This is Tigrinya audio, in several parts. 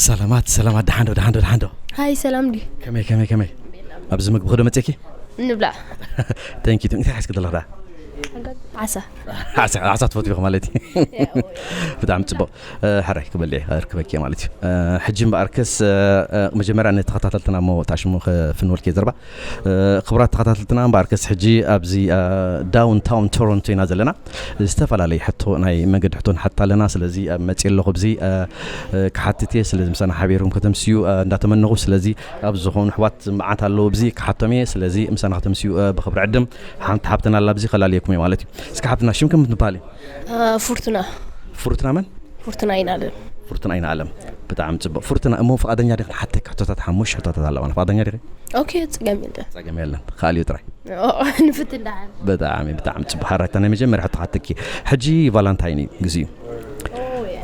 ሰላማት ሰላማት፣ ደሓንዶ ደሓንዶ ደሓንዶ። ሃይ ሰላም ድዩ? ከመይ ከመይ ከመይ? ኣብዚ ምግቢ ክዶ መፅኪ? ንብላዕ። Thank you። እንታይ ሓዝኪ ዘለኽ ደኣ? ዓሳ። ዓሳ ዓሳ ትፈትዊ ኢኺ ማለት እዩ። ብጣዕሚ ፅቡቅ። ሕራይ ክበልዕ እየ፣ ክረክበኪ እየ ማለት እዩ። ሕጂ እምበኣርከስ መጀመርያ ንተኸታተልትና እሞ ታሽሙ ክፍንወልኪ እየ ዘረባ። ክቡራት ተኸታተልትና እምበኣርከስ ሕጂ ኣብዚ ዳውን ታውን ቶሮንቶ ኢና ዘለና። ዝተፈላለዩ ሕቶ ናይ መንገዲ ሕቶ ንሓትት ኣለና። ስለዚ ኣብ መፅእ ኣለኹ ኣብዚ ክሓትት እየ። ስለዚ ምሳና ሓቢርኩም ከተምስዩ እንዳተመነኹ፣ ስለዚ ኣብ ዝኾኑ ኣሕዋት መዓት ኣለዉ ኣብዚ ክሓቶም እየ። ስለዚ ምሳና ከተምስዩ ብኽብሪ ዕድም። ሓንቲ ሓብትና ኣላ ኣብዚ ከላልየኩም እየ ማለት እዩ። እስኪ ሓብትና ሽምክም ምትበሃል እዩ? ፍርቱና። ፍርቱና መን? ፍርቱና ይናለም። ፍርቱና ይናለም። ብጣዕሚ ፅቡቅ ፍርቱና። እሞ ፍቃደኛ ዲኺ ንሓተኪ ሕቶታት ሓሙሽ ሕቶታት ኣለዋና፣ ፍቃደኛ ዲኺ? ኦኬ፣ ፀገም የለን። ፀገም የለን፣ ካልዩ ጥራይ። ንፍት እንዳሓን። ብጣዕሚ ብጣዕሚ ፅቡቅ ሓራይታ። ናይ መጀመርያ ሕቶ ሓተኪ፣ ሕጂ ቫላንታይን እዩ ግዜኡ።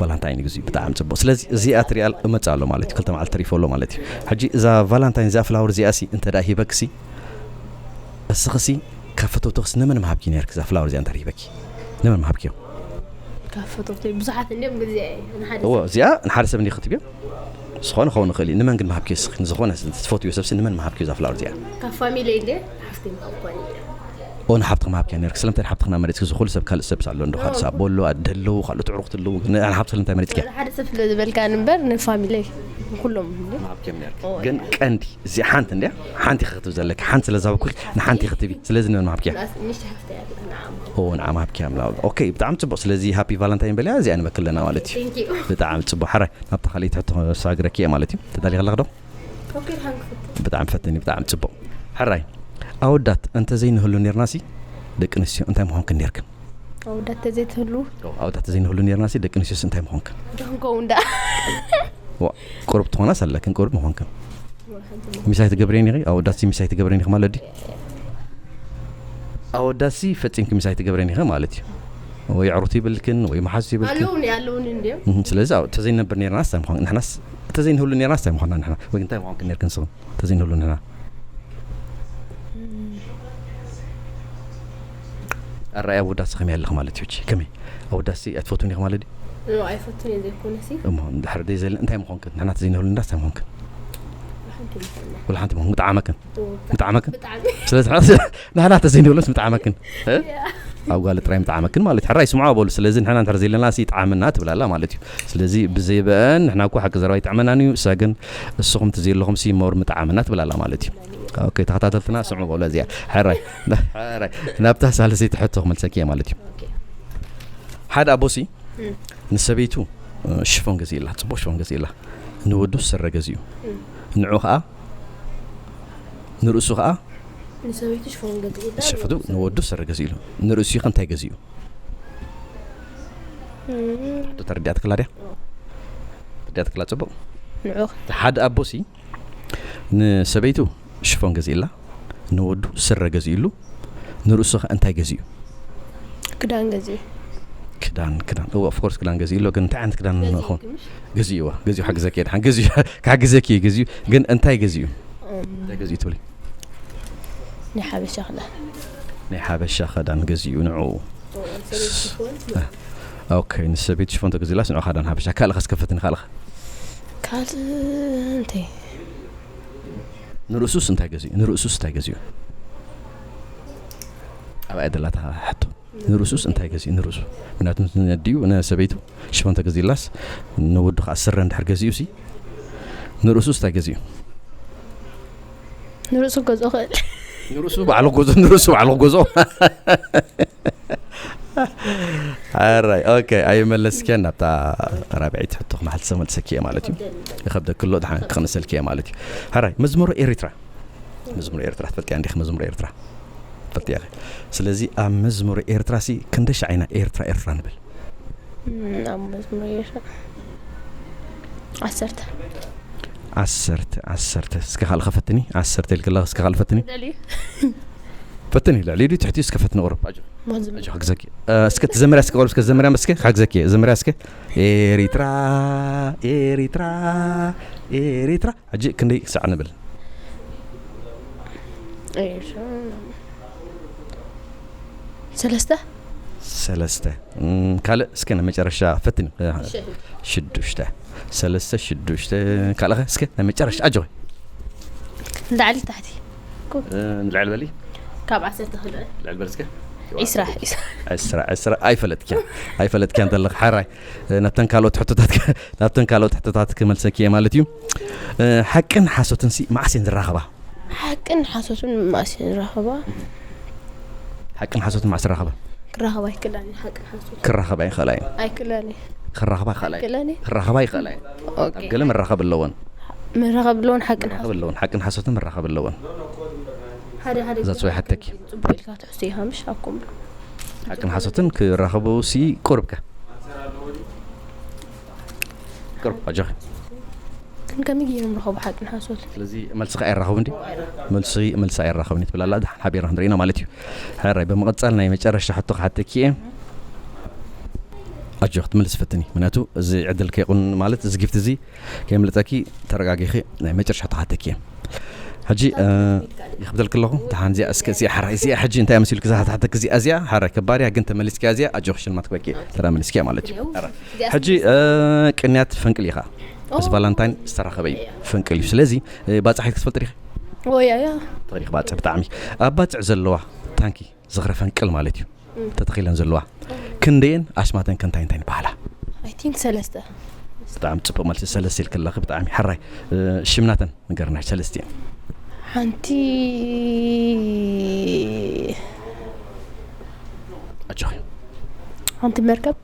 ቫላንታይን እዩ ግዜኡ። ብጣዕሚ ፅቡቅ። ስለዚ እዚኣ ትሪኣል እመፅእ ኣሎ ማለት እዩ፣ ክልተ መዓልቲ ተሪፎ ኣሎ ማለት እዩ። ሕጂ እዛ ቫላንታይን እዚኣ ፍላወር እዚኣ ሲ እንተ ደኣ ሂበክሲ፣ እስኽሲ ካብ ፈተውትኽስ ንመን ምሃብኪ ነርክ? እዛ ፍላወር እዚኣ እንተ ሂበኪ ንመን ምሃብኪዮ? ካብ ፈተውተይ ብዙሓት እንዲም ግዜ ንሓደ እዎ፣ እዚኣ ንሓደ ሰብ እንዲ ክትብዮ ዝኾነ ክኸውን ይኽእል እዩ። ንመን ግን ምሃብኪ እስኺ? ንዝኾነ ትፈትዮ ሰብሲ ንመን ምሃብኪ እዛ ፍላወር እዚኣ? ካብ ፋሚሊ እንዲ ሓፍቲ ምሃብኳኒ። ኦ፣ ንሓብትኽ ምሃብኪያ ነርክ። ስለምንታይ ንሓብትኽ ናመረፅኪ? ዝኹሉ ሰብ ካልእ ሰብ ኣሎ እንዶ፣ ካልእ ሰብ ኣሎ፣ ኣደ ኣለዉ፣ ካልኦት ኣዕሩኽቲ ኣለዉ። ንሓብትኽ ስለምንታይ መሪፅኪያ? ሓደ ሰብ ስለ ዝበልካ እምበር ንፋሚሊ ኩሎም እንዲ ምሃብኪዮም ነርክ። ግን ቀንዲ እዚኣ ሓንቲ እንዲያ፣ ሓንቲ ኢኺ ክትብ ዘለኪ፣ ሓንቲ ስለ ዝሃብኩ ንሓንቲ ኢኺ ክትቢ። ስለዚ ንመን ምሃብኪያ? ንእሽቶ ሓፍቲ ያለ ንዓም ኦ፣ ንዓ ምሃብኪያ ምላ። ኦኬ፣ ብጣዕሚ ፅቡቅ። ስለዚ ሃፒ ቫለንታይን በልያ፣ እዚኣ ንበክለና ማለት እዩ። Thank you። ብጣዕሚ ፅቡቅ። ሓራይ ናብታ ካልኣይቲ ሕቶ ሳግረኪ እየ ማለት እዩ። ተዳሊኻ ኣለኽ ዶ? ኦኬ፣ ሃንክ ፍቱ። ብጣዕሚ ፈተኒ፣ ብጣዕሚ ፅቡቅ። ሕራይ ኣወዳት እንተዘይንህሉ ነርናሲ ደቂ ኣንስትዮ እንታይ ምኾንክን ነርክን? ኣወዳት ዘይትህሉ ኣወዳት ዘይንህሉ ነርናሲ ደቂ ኣንስትዮስ እንታይ ምኾንክን? ደንከው እንዳ ዋ፣ ቁሩብ ትኾናስ ኣለክን፣ ቁሩብ ምኾንክን። ሚሳይ ትገብሬን ኢኺ? ኣወዳትሲ ሚሳይ ትገብሬን ኢኺ ማለት ድዩ? ኣወዳትሲ ፈጺምኪ ሚሳይ ትገብሬን ኢኺ ማለት እዩ። ወይ ዕሩት ይብልክን ወይ መሓዙት ይብልክን። ኣለውን ኣለውን እንዲም እህ፣ ስለዚ ኣብ ተዘይነብር ነርናስ እንታይ ምኾን ንሕናስ፣ ተዘይንህሉ ነርናስ እንታይ ምኾንና ንሕና? ወይ እንታይ ምኾንክን ነርክን ንስኹም ተዘይንህሉ ንሕና? ኣረኣያ ኣወዳትሲ ከመይ ኣለኽ ማለት እዩ? ከመይ ኣወዳትሲ ኣይትፈቱን ኢኺ ማለት ድዩ? ኣይፈቱን እየ ዘይኮነሲ እሞ እንድሕር ደይ ዘለ እንታይ ምኾንክን? ንሕና ተዘይንህሉ እንዳስ እንታይ ምኾንክን? ሓንቲ ምኾና ወላ ሓንቲ ምኾን ምጣዓመክን ምጣዓመክን ብጣዕሚ ስለዚ ንሕና ተዘይንህሉስ ምጣዓመክን እ? ኣብ ጓል ጥራይ ምጣዓመክን ማለት ሕራይ ስምዖ በሉ። ስለዚ ንሕና እንድሕር ዘለና ሲ ይጥዓመና ትብላላ ማለት እዩ። ስለዚ ብዘይበአን ንሕና እኮ ሓቂ ዘረባ ይጥዕመናን እዩ። እሳ ግን እስኹም ተዘይለኹም ሲ ሞር ምጣዓመና ትብላላ ማለት እዩ። ኦኬ፣ ተኸታተልትና ስምዑ በሉ እዚኣ። ሕራይ ሕራይ ናብታ ሳልሰይቲ ሕቶ ክመልሰኪ እየ ማለት እዩ። ሓደ ኣቦሲ ንሰበይቱ ሽፎን ገዚእላ፣ ጽቡቕ ሽፎን ገዚእላ፣ ንወዱ ስረ ገዚኡ። ንዑ ኸኣ ንርእሱ ኸኣ ንሰበይቱ ሽፎን ገዚእላ ሸፈቱ ንወዱ ስረ ገዚእሉ። ንርእሱ ኸ እንታይ ገዚኡ? ሕቶ ተረዲኣትክላ ድያ? ተረዲኣትክላ ጽቡቕ። ንዑ ሓደ ኣቦሲ ንሰበይቱ ሽፎን ገዚእላ፣ ንወዱ ስረ ገዚእሉ፣ ንርእሱ ኸ እንታይ ገዚኡ? ክዳን ገዚኡ ክዳን ክዳን እወ ኦፍ ኮርስ ክዳን ገዚእሎ። ግን እንታይ ዓይነት ክዳን ኾን ገዚእዋ ገዚኡ ሓግዘኪ ድሓን ገዚኡ ክሓግዘኪ እየ ገዚኡ። ግን እንታይ ገዚኡ እንታይ ገዚኡ ትብሊ? ናይ ሓበሻ ክዳን ናይ ሓበሻ ክዳን ገዚኡ ንዑ ኦኬ። ንሰበይቲ ሽፎን ተገዚላስ ንዑ ክዳን ሓበሻ ካልእ ከስከፈትኒ ካልእ ካልእ እንታይ ንርእሱስ እንታይ ገዚኡ ንርእሱስ እንታይ ገዚኡ? ኣብኣ ደላታ ሕቶ ንርእሱስ እንታይ ገዚኡ ንርእሱ ምክንያቱ ነዲኡ ንሰበይቱ ሽፎን ተገዚላስ ንወዱ ከዓ ስረ እንድሕር ገዚኡ ሲ ንርእሱስ እንታይ ገዚኡ? ንርእሱ ገዝኦ ክእል ንርእሱ ባዕሉ ገዞ ንርእሱ ባዕሉ ገዞ ሕራይ ኦኬ። ኣይመለስክያን ናብታ ራብዐይቲ ሕቶ ክመሓልሰ መልሰኪ እየ ማለት እዩ። ይኸብደክሎ ድሓን ክቕንሰልኪ እየ ማለት እዩ። ሕራይ መዝሙር ኤሪትራ መዝሙር ኤርትራ ትፈልጥያ እንዲኺ መዝሙር ኤርትራ ትፈልጥያ ኢኺ። ስለዚ ኣብ መዝሙር ኤርትራ ሲ ክንደይ ሻዕ ኢና ኤርትራ ኤርትራ ንብል? ኣብ መዝሙር ኤርትራ ዓሰርተ ዓሰርተ ዓሰርተ እስከ ካልእ ከፈትኒ ዓሰርተ ኢልክላ እስከ ካልእ ፈትኒ ደልዩ ፈትኒ ልዕሊ ድዩ ትሕቲ እስከ ፈትኒ ቁሩብ ኣጆ መዝሙር ኣጆ ሓግዘኪ እስከ ትዘምርያ እስከ ቁሩብ እስከ ዘምርያ እስከ ሓግዘኪ ዘምርያ እስከ ኤሪትራ ኤሪትራ ኤሪትራ ሕጂ ክንደይ ክሳዕ ንብል ኤርትራ ሰለስተ ሰለስተ። እም፣ ካልእ እስከ ናይ መጨረሻ ፈትኒ። ሽዱሽተ። ሰለስተ፣ ሽዱሽተ። ካልእ እስከ ናይ መጨረሻ ኣጆኺ። ላዕሊ ታሕቲ። እ፣ ንልዕል በሊ። ካብ ዓሰርተ ክልተ። ልዕል በል እስከ። ዒስራ፣ ዒስራ። ዕስራ፣ ዕስራ። ኣይፈለጥክያ። ኣይፈለጥክያ እንተለኻ። ሓራይ። እ፣ ናብተን ካልኦት ሕቶታት፣ ናብተን ካልኦት ሕቶታት ክመልሰኪ እየ ማለት እዩ። እ፣ ሓቅን ሓሶትን ሲ መዓስ እየን ዝራኸባ? ሓቅን ሓሶትን መዓስ እየን ዝራኸባ? ሓቅን ሓሶትን መዓስ ዝራኸባ? ክራኸባ ኣይክእላን እየን፣ ሓቅን ሓሶትን። ክራኸባ ይኽእላ እየን። ኣይክእላን እየን። ክራኸባ ይኽእላ እየን። ኣይክእላን እየን። ክራኸባ ይኽእላ እየን። ኦኬ። ኣብ ገለ መራኸብ ኣለወን። መራኸብ ኣለወን ሓቅን ሓሶትን። መራኸብ ኣለወን። ሓቅን ሓሶትን መራኸብ ኣለወን። ሓደ ሓደ እዛ ግዜ ሰው ይሓተኪ። ጽቡቕ ኢልካ ትሕሱ ኢኻ፣ ምሽ ኣኩም። ሓቅን ሓሶትን ክራኸቡ ሲ ቁርብካ። ቁርብ፣ ኣጆኺ። ግን ከመይ ገይሮም ረኸቡ ሓቅን ሓሶትን? ስለዚ መልስኻ ኣይራኸቡ እንዲ? መልሲ፣ መልሲ ኣይራኸብን እዩ ትብል ኣላ። ደሓን ሓቢርና ክንርኢ ኢና ማለት እዩ። ሕራይ፣ ብምቕጻል ናይ መጨረሻ ሕቶ ክሓተኪ እየ። ኣጆኺ፣ ክትመልሲ ፈትኒ። ምክንያቱ እዚ ዕድል ከይቁን ማለት እዚ ጊፍት እዚ ከየምልጠኪ ተረጋጊኺ ናይ መጨረሻ ሕቶ ክሓተኪ እየ። ሕጂ፣ እ፣ ይኽብደልኪ ኣለኹ። ደሓን እዚኣ እስከ እዚኣ ሕራይ እዚኣ ሕጂ እንታይ መሲልኪ እዛ ሕቶ ክሓተኪ እዚኣ እዚኣ ሕራይ ከባድ እያ ግን ተመሊስኪያ እዚኣ ኣጆኺ ሽልማት ክበኪ ተራ መሊስኪያ ማለት እዩ። ሕራይ። ሕጂ፣ እ፣ ቅንያት ፈንቅል ኢኻ። ምስ ቫላንታይን ዝተራኸበ እዩ ፈንቅል እዩ። ስለዚ፣ እ፣ ባጽዕ ክትፈልጥ ዲኺ? ወያ ያ። ተሪኽ ባጽዕ ብጣዕሚ ኣብ ባጽዕ ዘለዋ ታንኪ ዝኽሪ ፈንቅል ማለት እዩ። ተተኺለን ዘለዋ ክንደየን ኣስማተን ከ እንታይ እንታይ ንበሃላ? I think ሰለስተ። ብጣዕሚ ጽቡቕ መልሲ። ሰለስተ ኢልክለኺ ብጣዕሚ ሕራይ። እ፣ ሽምናተን ንገርና ሰለስቲኤን። ሓንቲ ኣጆኺ። ሓንቲ መርከብ።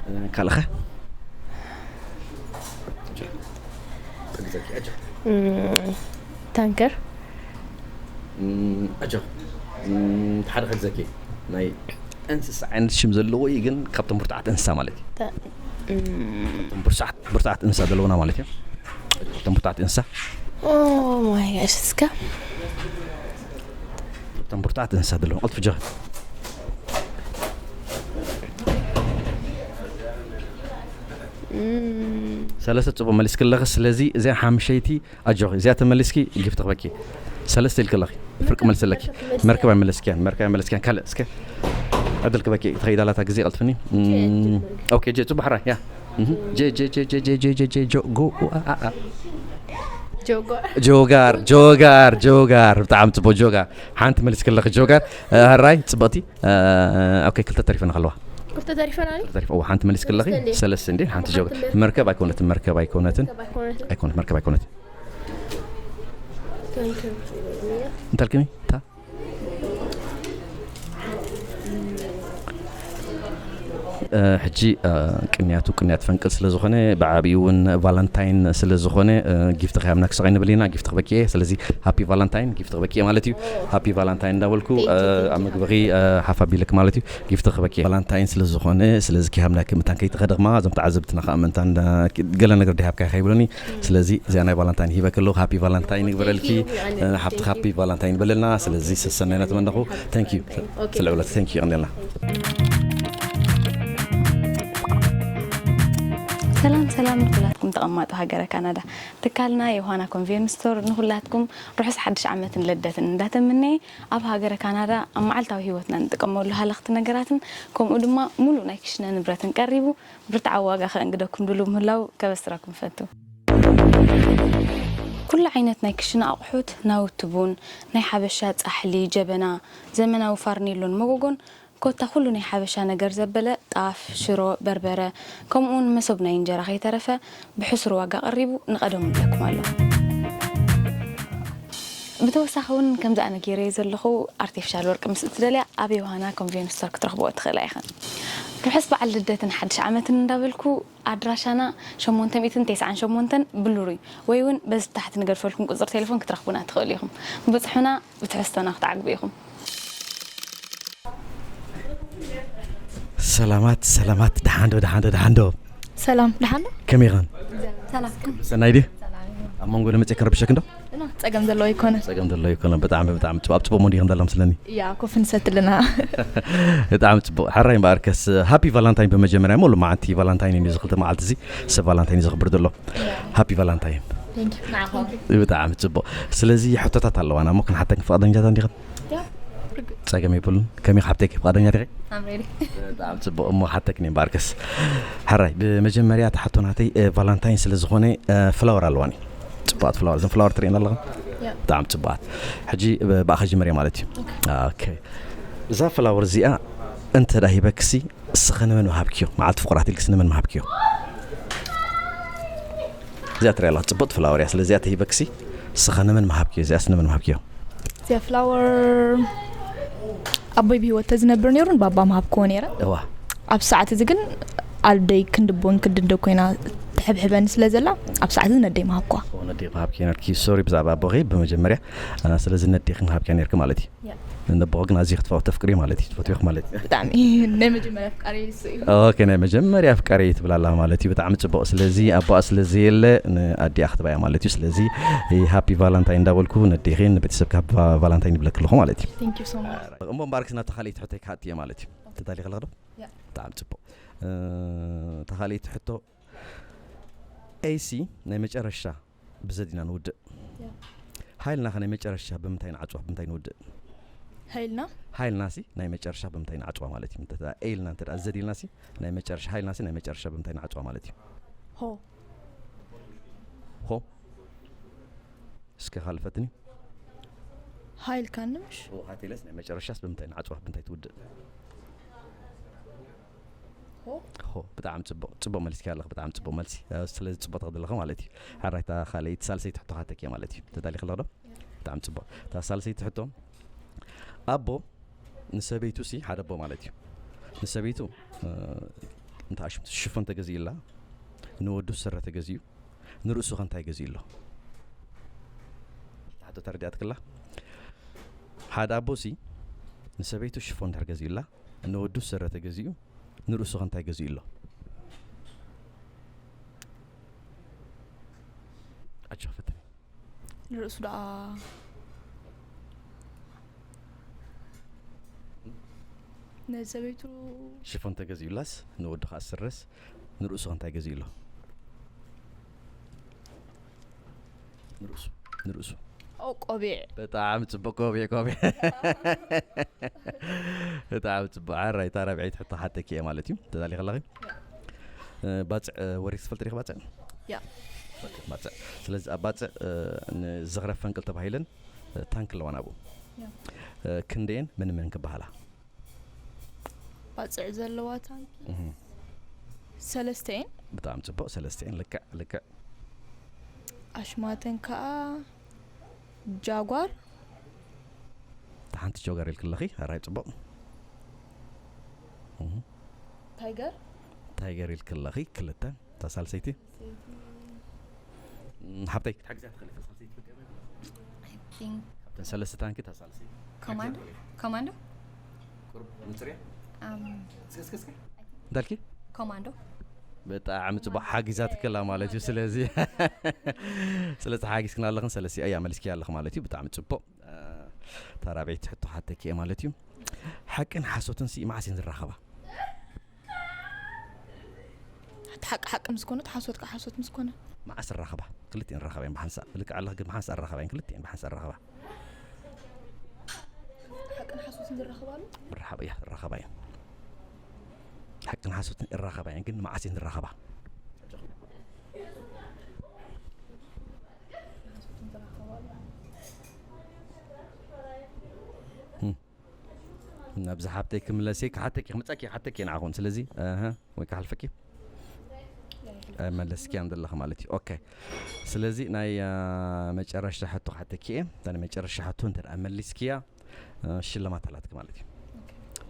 እ፣ ካልእኸ? እም፣ ታንከር። እም፣ ኣጆኺ። እም፣ ሓደ ከግዘኪ ናይ እንስሳ ዓይነት ሽም ዘለዎ እዩ፣ ግን ካብቶም ብርቱዓት እንስሳ ማለት እዩ። ታ- እም፣ ካብቶም ብርቱዓት፣ ብርቱዓት እንስሳ ዘለውና ማለት እዩ። ካብቶም ብርቱዓት እንስሳ፣ Oh my gosh፣ እስከ ካብቶም ብርቱዓት እንስሳ ዘለውና። ቀልጥፊ ጆኺ። እም፣ ሰለስተ ጽቡቕ መሊስኪ ኣለኺ። ስለዚ እዚኣ ሓምሸይቲ ኣጆኺ፣ እዚኣ ተመሊስኪ ጊፍት ክበኪ። ሰለስተ ኢልኪ ኣለኺ። ፍርቂ መልሲ ኣለኪ። መርከብ ኣይመለስክያን፣ መርከብ ኣይመለስክያን። ካልእ እስከ ዕድል ክበኪ። ተኸይዳላታ ግዜ ቀልጥፍኒ። እም፣ ኦኬ፣ ጀ ጽቡቕ ሕራይ፣ ያ። እህ፣ ጀ፣ ጀ፣ ጆ፣ ጎ፣ ኡ፣ ኣ፣ ኣ፣ ኣ። ጆጎ። ጆጋር፣ ጆጋር፣ ጆጋር። ብጣዕሚ ጽቡቕ ጆጋር። ሓንቲ መሊስኪ ኣለኺ ጆጋር። እ፣ ሕራይ፣ ጽብቕቲ። እ፣ ኦኬ፣ ክልተ ተሪፈን ኣለዋ። ክልተ ተሪፈን ኣሊ? ተሪፈ፣ እዋ፣ ሓንቲ መሊስኪ ኣለኺ። ሰለስተ እንዴ? ሰለስተ እንዴ? ሓንቲ ጆጋር። ሓንቲ መርከብ። መርከብ ኣይኮነትን፣ መርከብ ኣይኮነትን። መርከብ ኣይኮነትን። ኣይኮነት፣ መርከብ ኣይኮነትን። ታንከር። እንታልክኒ? እታ እ፣ ሕጂ፣ እ፣ ቅንያቱ ቅንያት ፈንቅል ስለ ዝኾነ፣ ብዓቢኡ እውን ቫለንታይን ስለ ዝኾነ፣ እ፣ ጊፍት ከያምና ክሰቕ ንብል ኢና። ጊፍት ክበኪ እየ። ስለዚ ሃፒ ቫለንታይን፣ ጊፍት ክበኪ እየ ማለት እዩ። ሃፒ ቫለንታይን እንዳበልኩ፣ እ፣ ኣብ ምግብኺ፣ እ፣ ሓፍ ኣቢልክ ማለት እዩ። ጊፍት ክበኪ እየ። ቫለንታይን ስለ ዝኾነ፣ ስለዚ ከያምና ክምታን ከይትኸደ ድማ፣ እዞም ተዓዘብትና ከዓ ምንታን እንዳ-፣ ገለ ነገር ዲሃብካ ከይብሉኒ። ስለዚ እዚኣ ናይ ቫለንታይን ሂበክ ኣለኹ። ሃፒ ቫለንታይን ይግበረልኪ። እ፣ ሓብትኻ ሃፒ ቫለንታይን በለልና። ስለዚ ሰሰናይ እናተመነኹ። Thank you። ስለ ዕብለት thank you ይቕንደልና። ሰላም ሰላም ንኩላትኩም ተቐማጦ ሃገረ ካናዳ። ትካልና ዮሃና ኮንቬንስ ስቶር ንኩላትኩም ርሑስ ሓድሽ ዓመትን ልደትን እንዳተመነየ፣ ኣብ ሃገረ ካናዳ ኣብ መዓልታዊ ህይወትና እንጥቀመሉ ሃለኽቲ ነገራትን ከምኡ ድማ ሙሉእ ናይ ክሽነ ንብረትን ቀሪቡ ብርትዓዊ ዋጋ ከእንግደኩም ድሉው ምህላው ከበስረኩም ፈቱ። ኩሉ ዓይነት ናይ ክሽነ ኣቑሑት፣ ናውቲ ቡን፣ ናይ ሓበሻ ጻሕሊ፣ ጀበና፣ ዘመናዊ ፋርኔሎን መጎጎን፣ ኮታ ኩሉ ናይ ሓበሻ ነገር ዘበለ ጣፍ፣ ሽሮ፣ በርበረ፣ ከምኡውን መሶብ ናይ እንጀራ ከይተረፈ ብሕሱር ዋጋ ቀሪቡ ንቐደሙ ይብለኩም ኣሎ። ብተወሳኺ እውን ከምዚ ኣነ ገይረዮ ዘለኹ ኣርቲፊሻል ወርቂ ምስ እትደልያ ኣብ ዮሃና ኮንቬንስ ስቶር ክትረኽብኦ ትኽእላ ኢኽን። ርሑስ በዓል ልደትን ሓድሽ ዓመትን እንዳበልኩ ኣድራሻና ሸሞንተ ሚእትን ተስዓን ሸሞንተን ብሉሩይ ወይ እውን በዚ ታሕቲ ንገድፈልኩም ቁፅሪ ቴሌፎን ክትረኽቡና ትኽእሉ ኢኹም። ብፅሑና ብትሕዝቶና ክትዓግቡ ኢኹም። ሰላማት ሰላማት፣ ደሓንዶ ደሓንዶ ደሓንዶ። ሰላም ደሓንዶ። ከመይ ኢኸን? ሰላም። ሰናይ ድዩ? ኣብ መንጎ ለመፀ ከረብሸክ እንዶ? እና ጸገም ዘለዎ ይኮነ። ጸገም ዘሎ ይኮነ። ብጣዕሚ ብጣዕሚ ጽቡቅ፣ ኣብ ጽቡቅ ሞዲ ከም ዘለኹም ስለኒ። ያ ኮፍ ንሰትልና። ብጣዕሚ ጽቡቅ። ሕራይ እምበኣርከስ ሃፒ ቫላንታይን። ብመጀመርያ ሙሉ መዓልቲ ቫላንታይን እዩ፣ እዚ ክልተ መዓልቲ እዚ ሰብ ቫላንታይን እዩ ዘኽብር ዘሎ። ሃፒ ቫላንታይን። Thank you። ንዓኹም። ብጣዕሚ ጽቡቅ። ስለዚ ሕቶታት ኣለዋና እሞ ክንሓተን ፍቃደኛታት እንዲኽን? ያ ርግጽ። ጸገም የብሉን። ከመይ ሓብተይ፣ ፍቓደኛ ዲኺ? I'm ready. ብጣዕሚ ጽቡቕ። እሞ ሓተክኒ እምበኣርከስ። ሕራይ፣ ብመጀመርያ እቲ ሕቶ ናተይ፣ እ፣ ቫላንታይን ስለ ዝኾነ፣ እ፣ ፍላወር ኣለዋኒ። ጽቡቓት ፍላወር፣ እዘን ፍላወር ትርእየን ኣለኽን? ያ። ብጣዕሚ ጽቡቓት። ሕጂ ብ-፣ ብኣኻ ጀምርያ ማለት እዩ። ኦኬ። እዛ ፍላወር እዚኣ እንተ ደኣ ሂበክሲ፣ እስኸ ንመን ምሃብክዮ? መዓልቲ ፍቑራት ኢልክሲ ንመን ምሃብክዮ? እዚኣ ትርእያ ኣለኻ፣ ጽቡቕቲ ፍላወር እያ። ስለዚኣ ተሂበክሲ፣ እስኸ ንመን ምሃብክዮ? እዚኣስ ንመን ምሃብክዮ? እዚኣ ፍላወር ኣቦይ ብህይወት ተዝነብር ነይሩ ንባባ ምሃብክዎ ነይረ። እዋ። ኣብ ሰዓት እዚ ግን ኣደይ ክንድቦን ክንድንዶ ኮይና ትሕብሕበኒ ስለ ዘላ፣ ኣብ ሰዓት እዚ ነደይ ምሃብክዋ። ኦ፣ ነዴኺ ምሃብክዮ ነርኪ። ሶሪ፣ ብዛዕባ ኣቦኺ ብመጀመርያ፣ እ፣ ስለዚ ነዴኺ ምሃብክያ ነርኪ ማለት እዩ። ያ። ነቦኺ ግን ኣዝዩ ክትፈ-፣ ተፍቅሪ ማለት እዩ፣ ትፈትዊ ማለት እዩ። ብጣዕሚ ናይ መጀመርያ ኣፍቃሪ እሱ እዩ። ኦኬ፣ ናይ መጀመርያ ኣፍቃሪ ትብል ኣላ ማለት እዩ። ብጣዕሚ ጽቡቕ። ስለዚ ኣቦኣ ስለ ዘየለ ንኣዲኣ ክትባያ ማለት እዩ። ስለዚ ሃፒ ቫላንታይን እንዳበልኩ ነዴኺ ንቤተሰብካ ሃፒ ቫላንታይን ይብለክ ኣለኹ ማለት እዩ። Thank you so much. እሞ እምበኣርክስ ናብታ ካልኣይቲ ሕቶይ ክሓትት እየ ማለት እዩ። ተዳሊኺ ኣለኺ ዶ? ያ። ብጣዕሚ ጽቡቕ። እ፣ እታ ካልኣይቲ ሕቶ፣ ኤሲ ናይ መጨረሻ ብዘዲና ንውድእ። ያ። ሃይልናኸ ናይ መጨረሻ ብምንታይ ንዓጽዋ፣ ብምንታይ ንውድእ? ሃይልና? ሃይልናሲ ናይ መጨረሻ ብምንታይ ንዓጽዋ ማለት እዩ። እንተ ኤልና እንተ ደኣ ዘዲልናሲ ናይ መጨረሻ፣ ሃይልናሲ ናይ መጨረሻ ብምንታይ ንዓጽዋ ማለት እዩ? ሆ። ሆ። እስከ ካልእ ፈትኒ። ሃይልካ ንምሽ? ሆ፣ ሃቴለስ ናይ መጨረሻስ ብምንታይ ንዓጽዋ፣ ብምንታይ ትውድእ? ሆ። ሆ፣ ብጣዕሚ ጽቡቕ፣ ጽቡቕ መልስኪ ኣለኺ፣ ብጣዕሚ ጽቡቕ መልሲ። እ፣ ስለዚ ጽቡቕ ትኸዲ ኣለኺ ማለት እዩ። ሕራይ፣ እታ ካልኣይቲ፣ ሳልሰይቲ ሕቶ ክሓተኪ እየ ማለት እዩ። ተዳሊኺ ኣለኺ ዶ? ብጣዕሚ ጽቡቕ። እታ ሳልሰይቲ ሕቶ፣ ኣቦ ንሰበይቱ ሲ፣ ሓደ ኣቦ ማለት እዩ። ንሰበይቱ፣ እ፣ እንታይ ኣሽሙ፣ ሽፎን ተገዚእላ፣ ንወዱ ስረ ተገዚኡ፣ ንርእሱ ከ እንታይ ገዚኡ ኣሎ? ሕቶ ተረዲኣትክላ? ሓደ ኣቦ ሲ፣ ንሰበይቱ ሽፎን እንድሕር ገዚኡላ፣ ንወዱ ስረ ተገዚኡ፣ ንርእሱ ከ እንታይ ገዚኡ ኣሎ? ኣጆኺ ፈትኒ። ንርእሱ ደኣ ነሰበይቱ ሽፎን ተገዚኡላስ፣ ንወዱ ከኣ ስረስ፣ ንርእሱ ከ እንታይ ገዚኡ ኣሎ? ንርእሱ፣ ንርእሱ። ኦ፣ ቆቢዕ። ብጣዕሚ ጽቡቕ። ቆቢዕ፣ ቆቢዕ። ብጣዕሚ ጽቡቕ። ዓራይ፣ እታ ራብዐይቲ ሕቶ ሓተኪ እየ ማለት እዩ። ተዳሊኺ ኣለኺ? እ፣ ባጽዕ፣ እ፣ ወሪስ ትፈልጢ ዲኺ ባጽዕ? ያ። ባጽዕ። ስለዚ ኣብ ባጽዕ፣ እ፣ ንዝኽረ ፈንቅል ተባሂለን፣ እ፣ ታንክ ኣለዋ ናብኡ። ያ። እ፣ ክንደየን መን መን ክበሃላ? ባጽዕ ዘለዋ ታንኪ። እህ። ሰለስተን። ብጣዕሚ ጽቡቕ። ሰለስተን። ልክዕ፣ ልክዕ። ኣሽማተን ከኣ ጃጓር። እታ ሓንቲ ጆጋር ኢልክለኺ፣ ኣራይ ጽቡቕ። እህ። ታይገር። ታይገር ኢልክለኺ፣ ክልተ። እታ ሳልሰይቲ? እም፣ ሓብተይ፣ ክትሓግዛ ትኽእሊ፣ እታ ሳልሰይቲ ትፈልጥያ? I think ካብተን ሰለስተ ታንኪ፣ እታ ሳልሰይቲ። ኮማንዶ ኮማንዶ ቁሩብ ንጽርያ? ኣም፣ እስከ፣ እስከ፣ እስከ። እንዳልኪ? ኮማንዶ ብጣዕሚ ጽቡቕ ሓጊዛትክላ ማለት እዩ። ስለዚ፣ ስለዚ ሓጊዝክና ኣለኽን፣ ሰለስቲኣ እያ መሊስኪ ኣለኽ ማለት እዩ። ብጣዕሚ ጽቡቕ። እ፣ እታ ራብዐይቲ ሕቶ ሓተኪ እየ ማለት እዩ። ሓቅን ሓሶትን ሲ መዓስ እየን ዝራኸባ? እቲ ሓቂ ሓቂ ምስ ኮነ፣ እቲ ሓሶት ከዓ ሓሶት ምስ ኮነ። መዓስ ይራኸባ? ክልቲኤን ይራኸባ እየን ብሓንሳእ። ልክዕ ኣለኽ፣ ግን ብሓንሳእ ይራኸባ እየን። ክልቲኤን ብሓንሳእ ይራኸባ። ሓቅን ሓሶትን ዝራኸባሉ? ይራኸባ፣ እያ፣ ይራኸባ እየን። ሓቅን ሓሶትን ይራኸባ እየን፣ ግን መዓስ እየን ዝራኸባ? ሓሶትን ዝራኸባሉ? እም። ናብዚ ሓብተይ ክምለስ እየ፣ ክሓተኪ፣ ክመጸኪ፣ ክሓተኪ እየ ንዓኹም። ስለዚ፣ ኣሀ፣ ወይ ክሓልፈኪ? ኣይመለስክያን ዘለኺ ማለት እዩ። ኦኬ። ስለዚ ናይ፣ አ፣ መጨረሻ ሕቶ ክሓተኪ እየ። እታ ናይ መጨረሻ ሕቶ እንተ ደኣ መሊስክያ፣ አ፣ ሽልማት ኣላትኪ ማለት እዩ።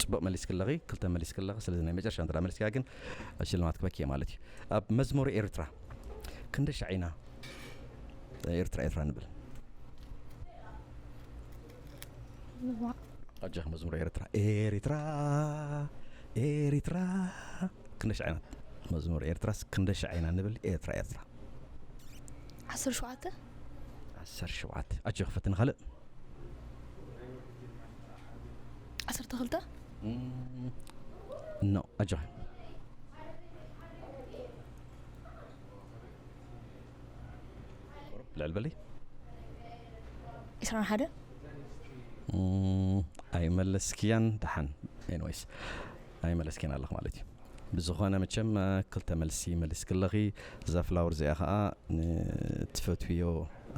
ጽቡቕ መሊስኪ ኣለኺ፣ ክልተ መሊስኪ ኣለኺ። ስለዚ ናይ መጨረሻ እንተ ደኣ መሊስክያ ግን ሽልማት ክበኪ እየ ማለት እዩ። ኣብ መዝሙር ኤርትራ ክንደይ ሻዕ ኢና ኤርትራ ኤርትራ ንብል? ንዋ። ኣጆኺ መዝሙር ኤርትራ፣ ኤርትራ፣ ኤርትራ። ክንደይ ሻዕ ኢና መዝሙር ኤርትራስ ክንደይ ሻዕ ኢና ንብል ኤርትራ ኤርትራ? ዓሰርተ ሸውዓተ። ዓሰርተ ሸውዓተ። ኣጆኺ ፈትኒ ካልእ? ዓሰርተ ክልተ። እም፣ ኖ፣ ኣጆኺ። ልዕል በሊ። ዕስራን ሓደ። እም፣ ኣይመለስክያን ደሓን። ኤንወይስ ኣይመለስክያን ኣለኹ ማለት እዩ። ብዝኾነ መቸም ክልተ መልሲ መሊስክለኺ። እዛ ፍላወር እዚኣ ከዓ ንትፈትውዮ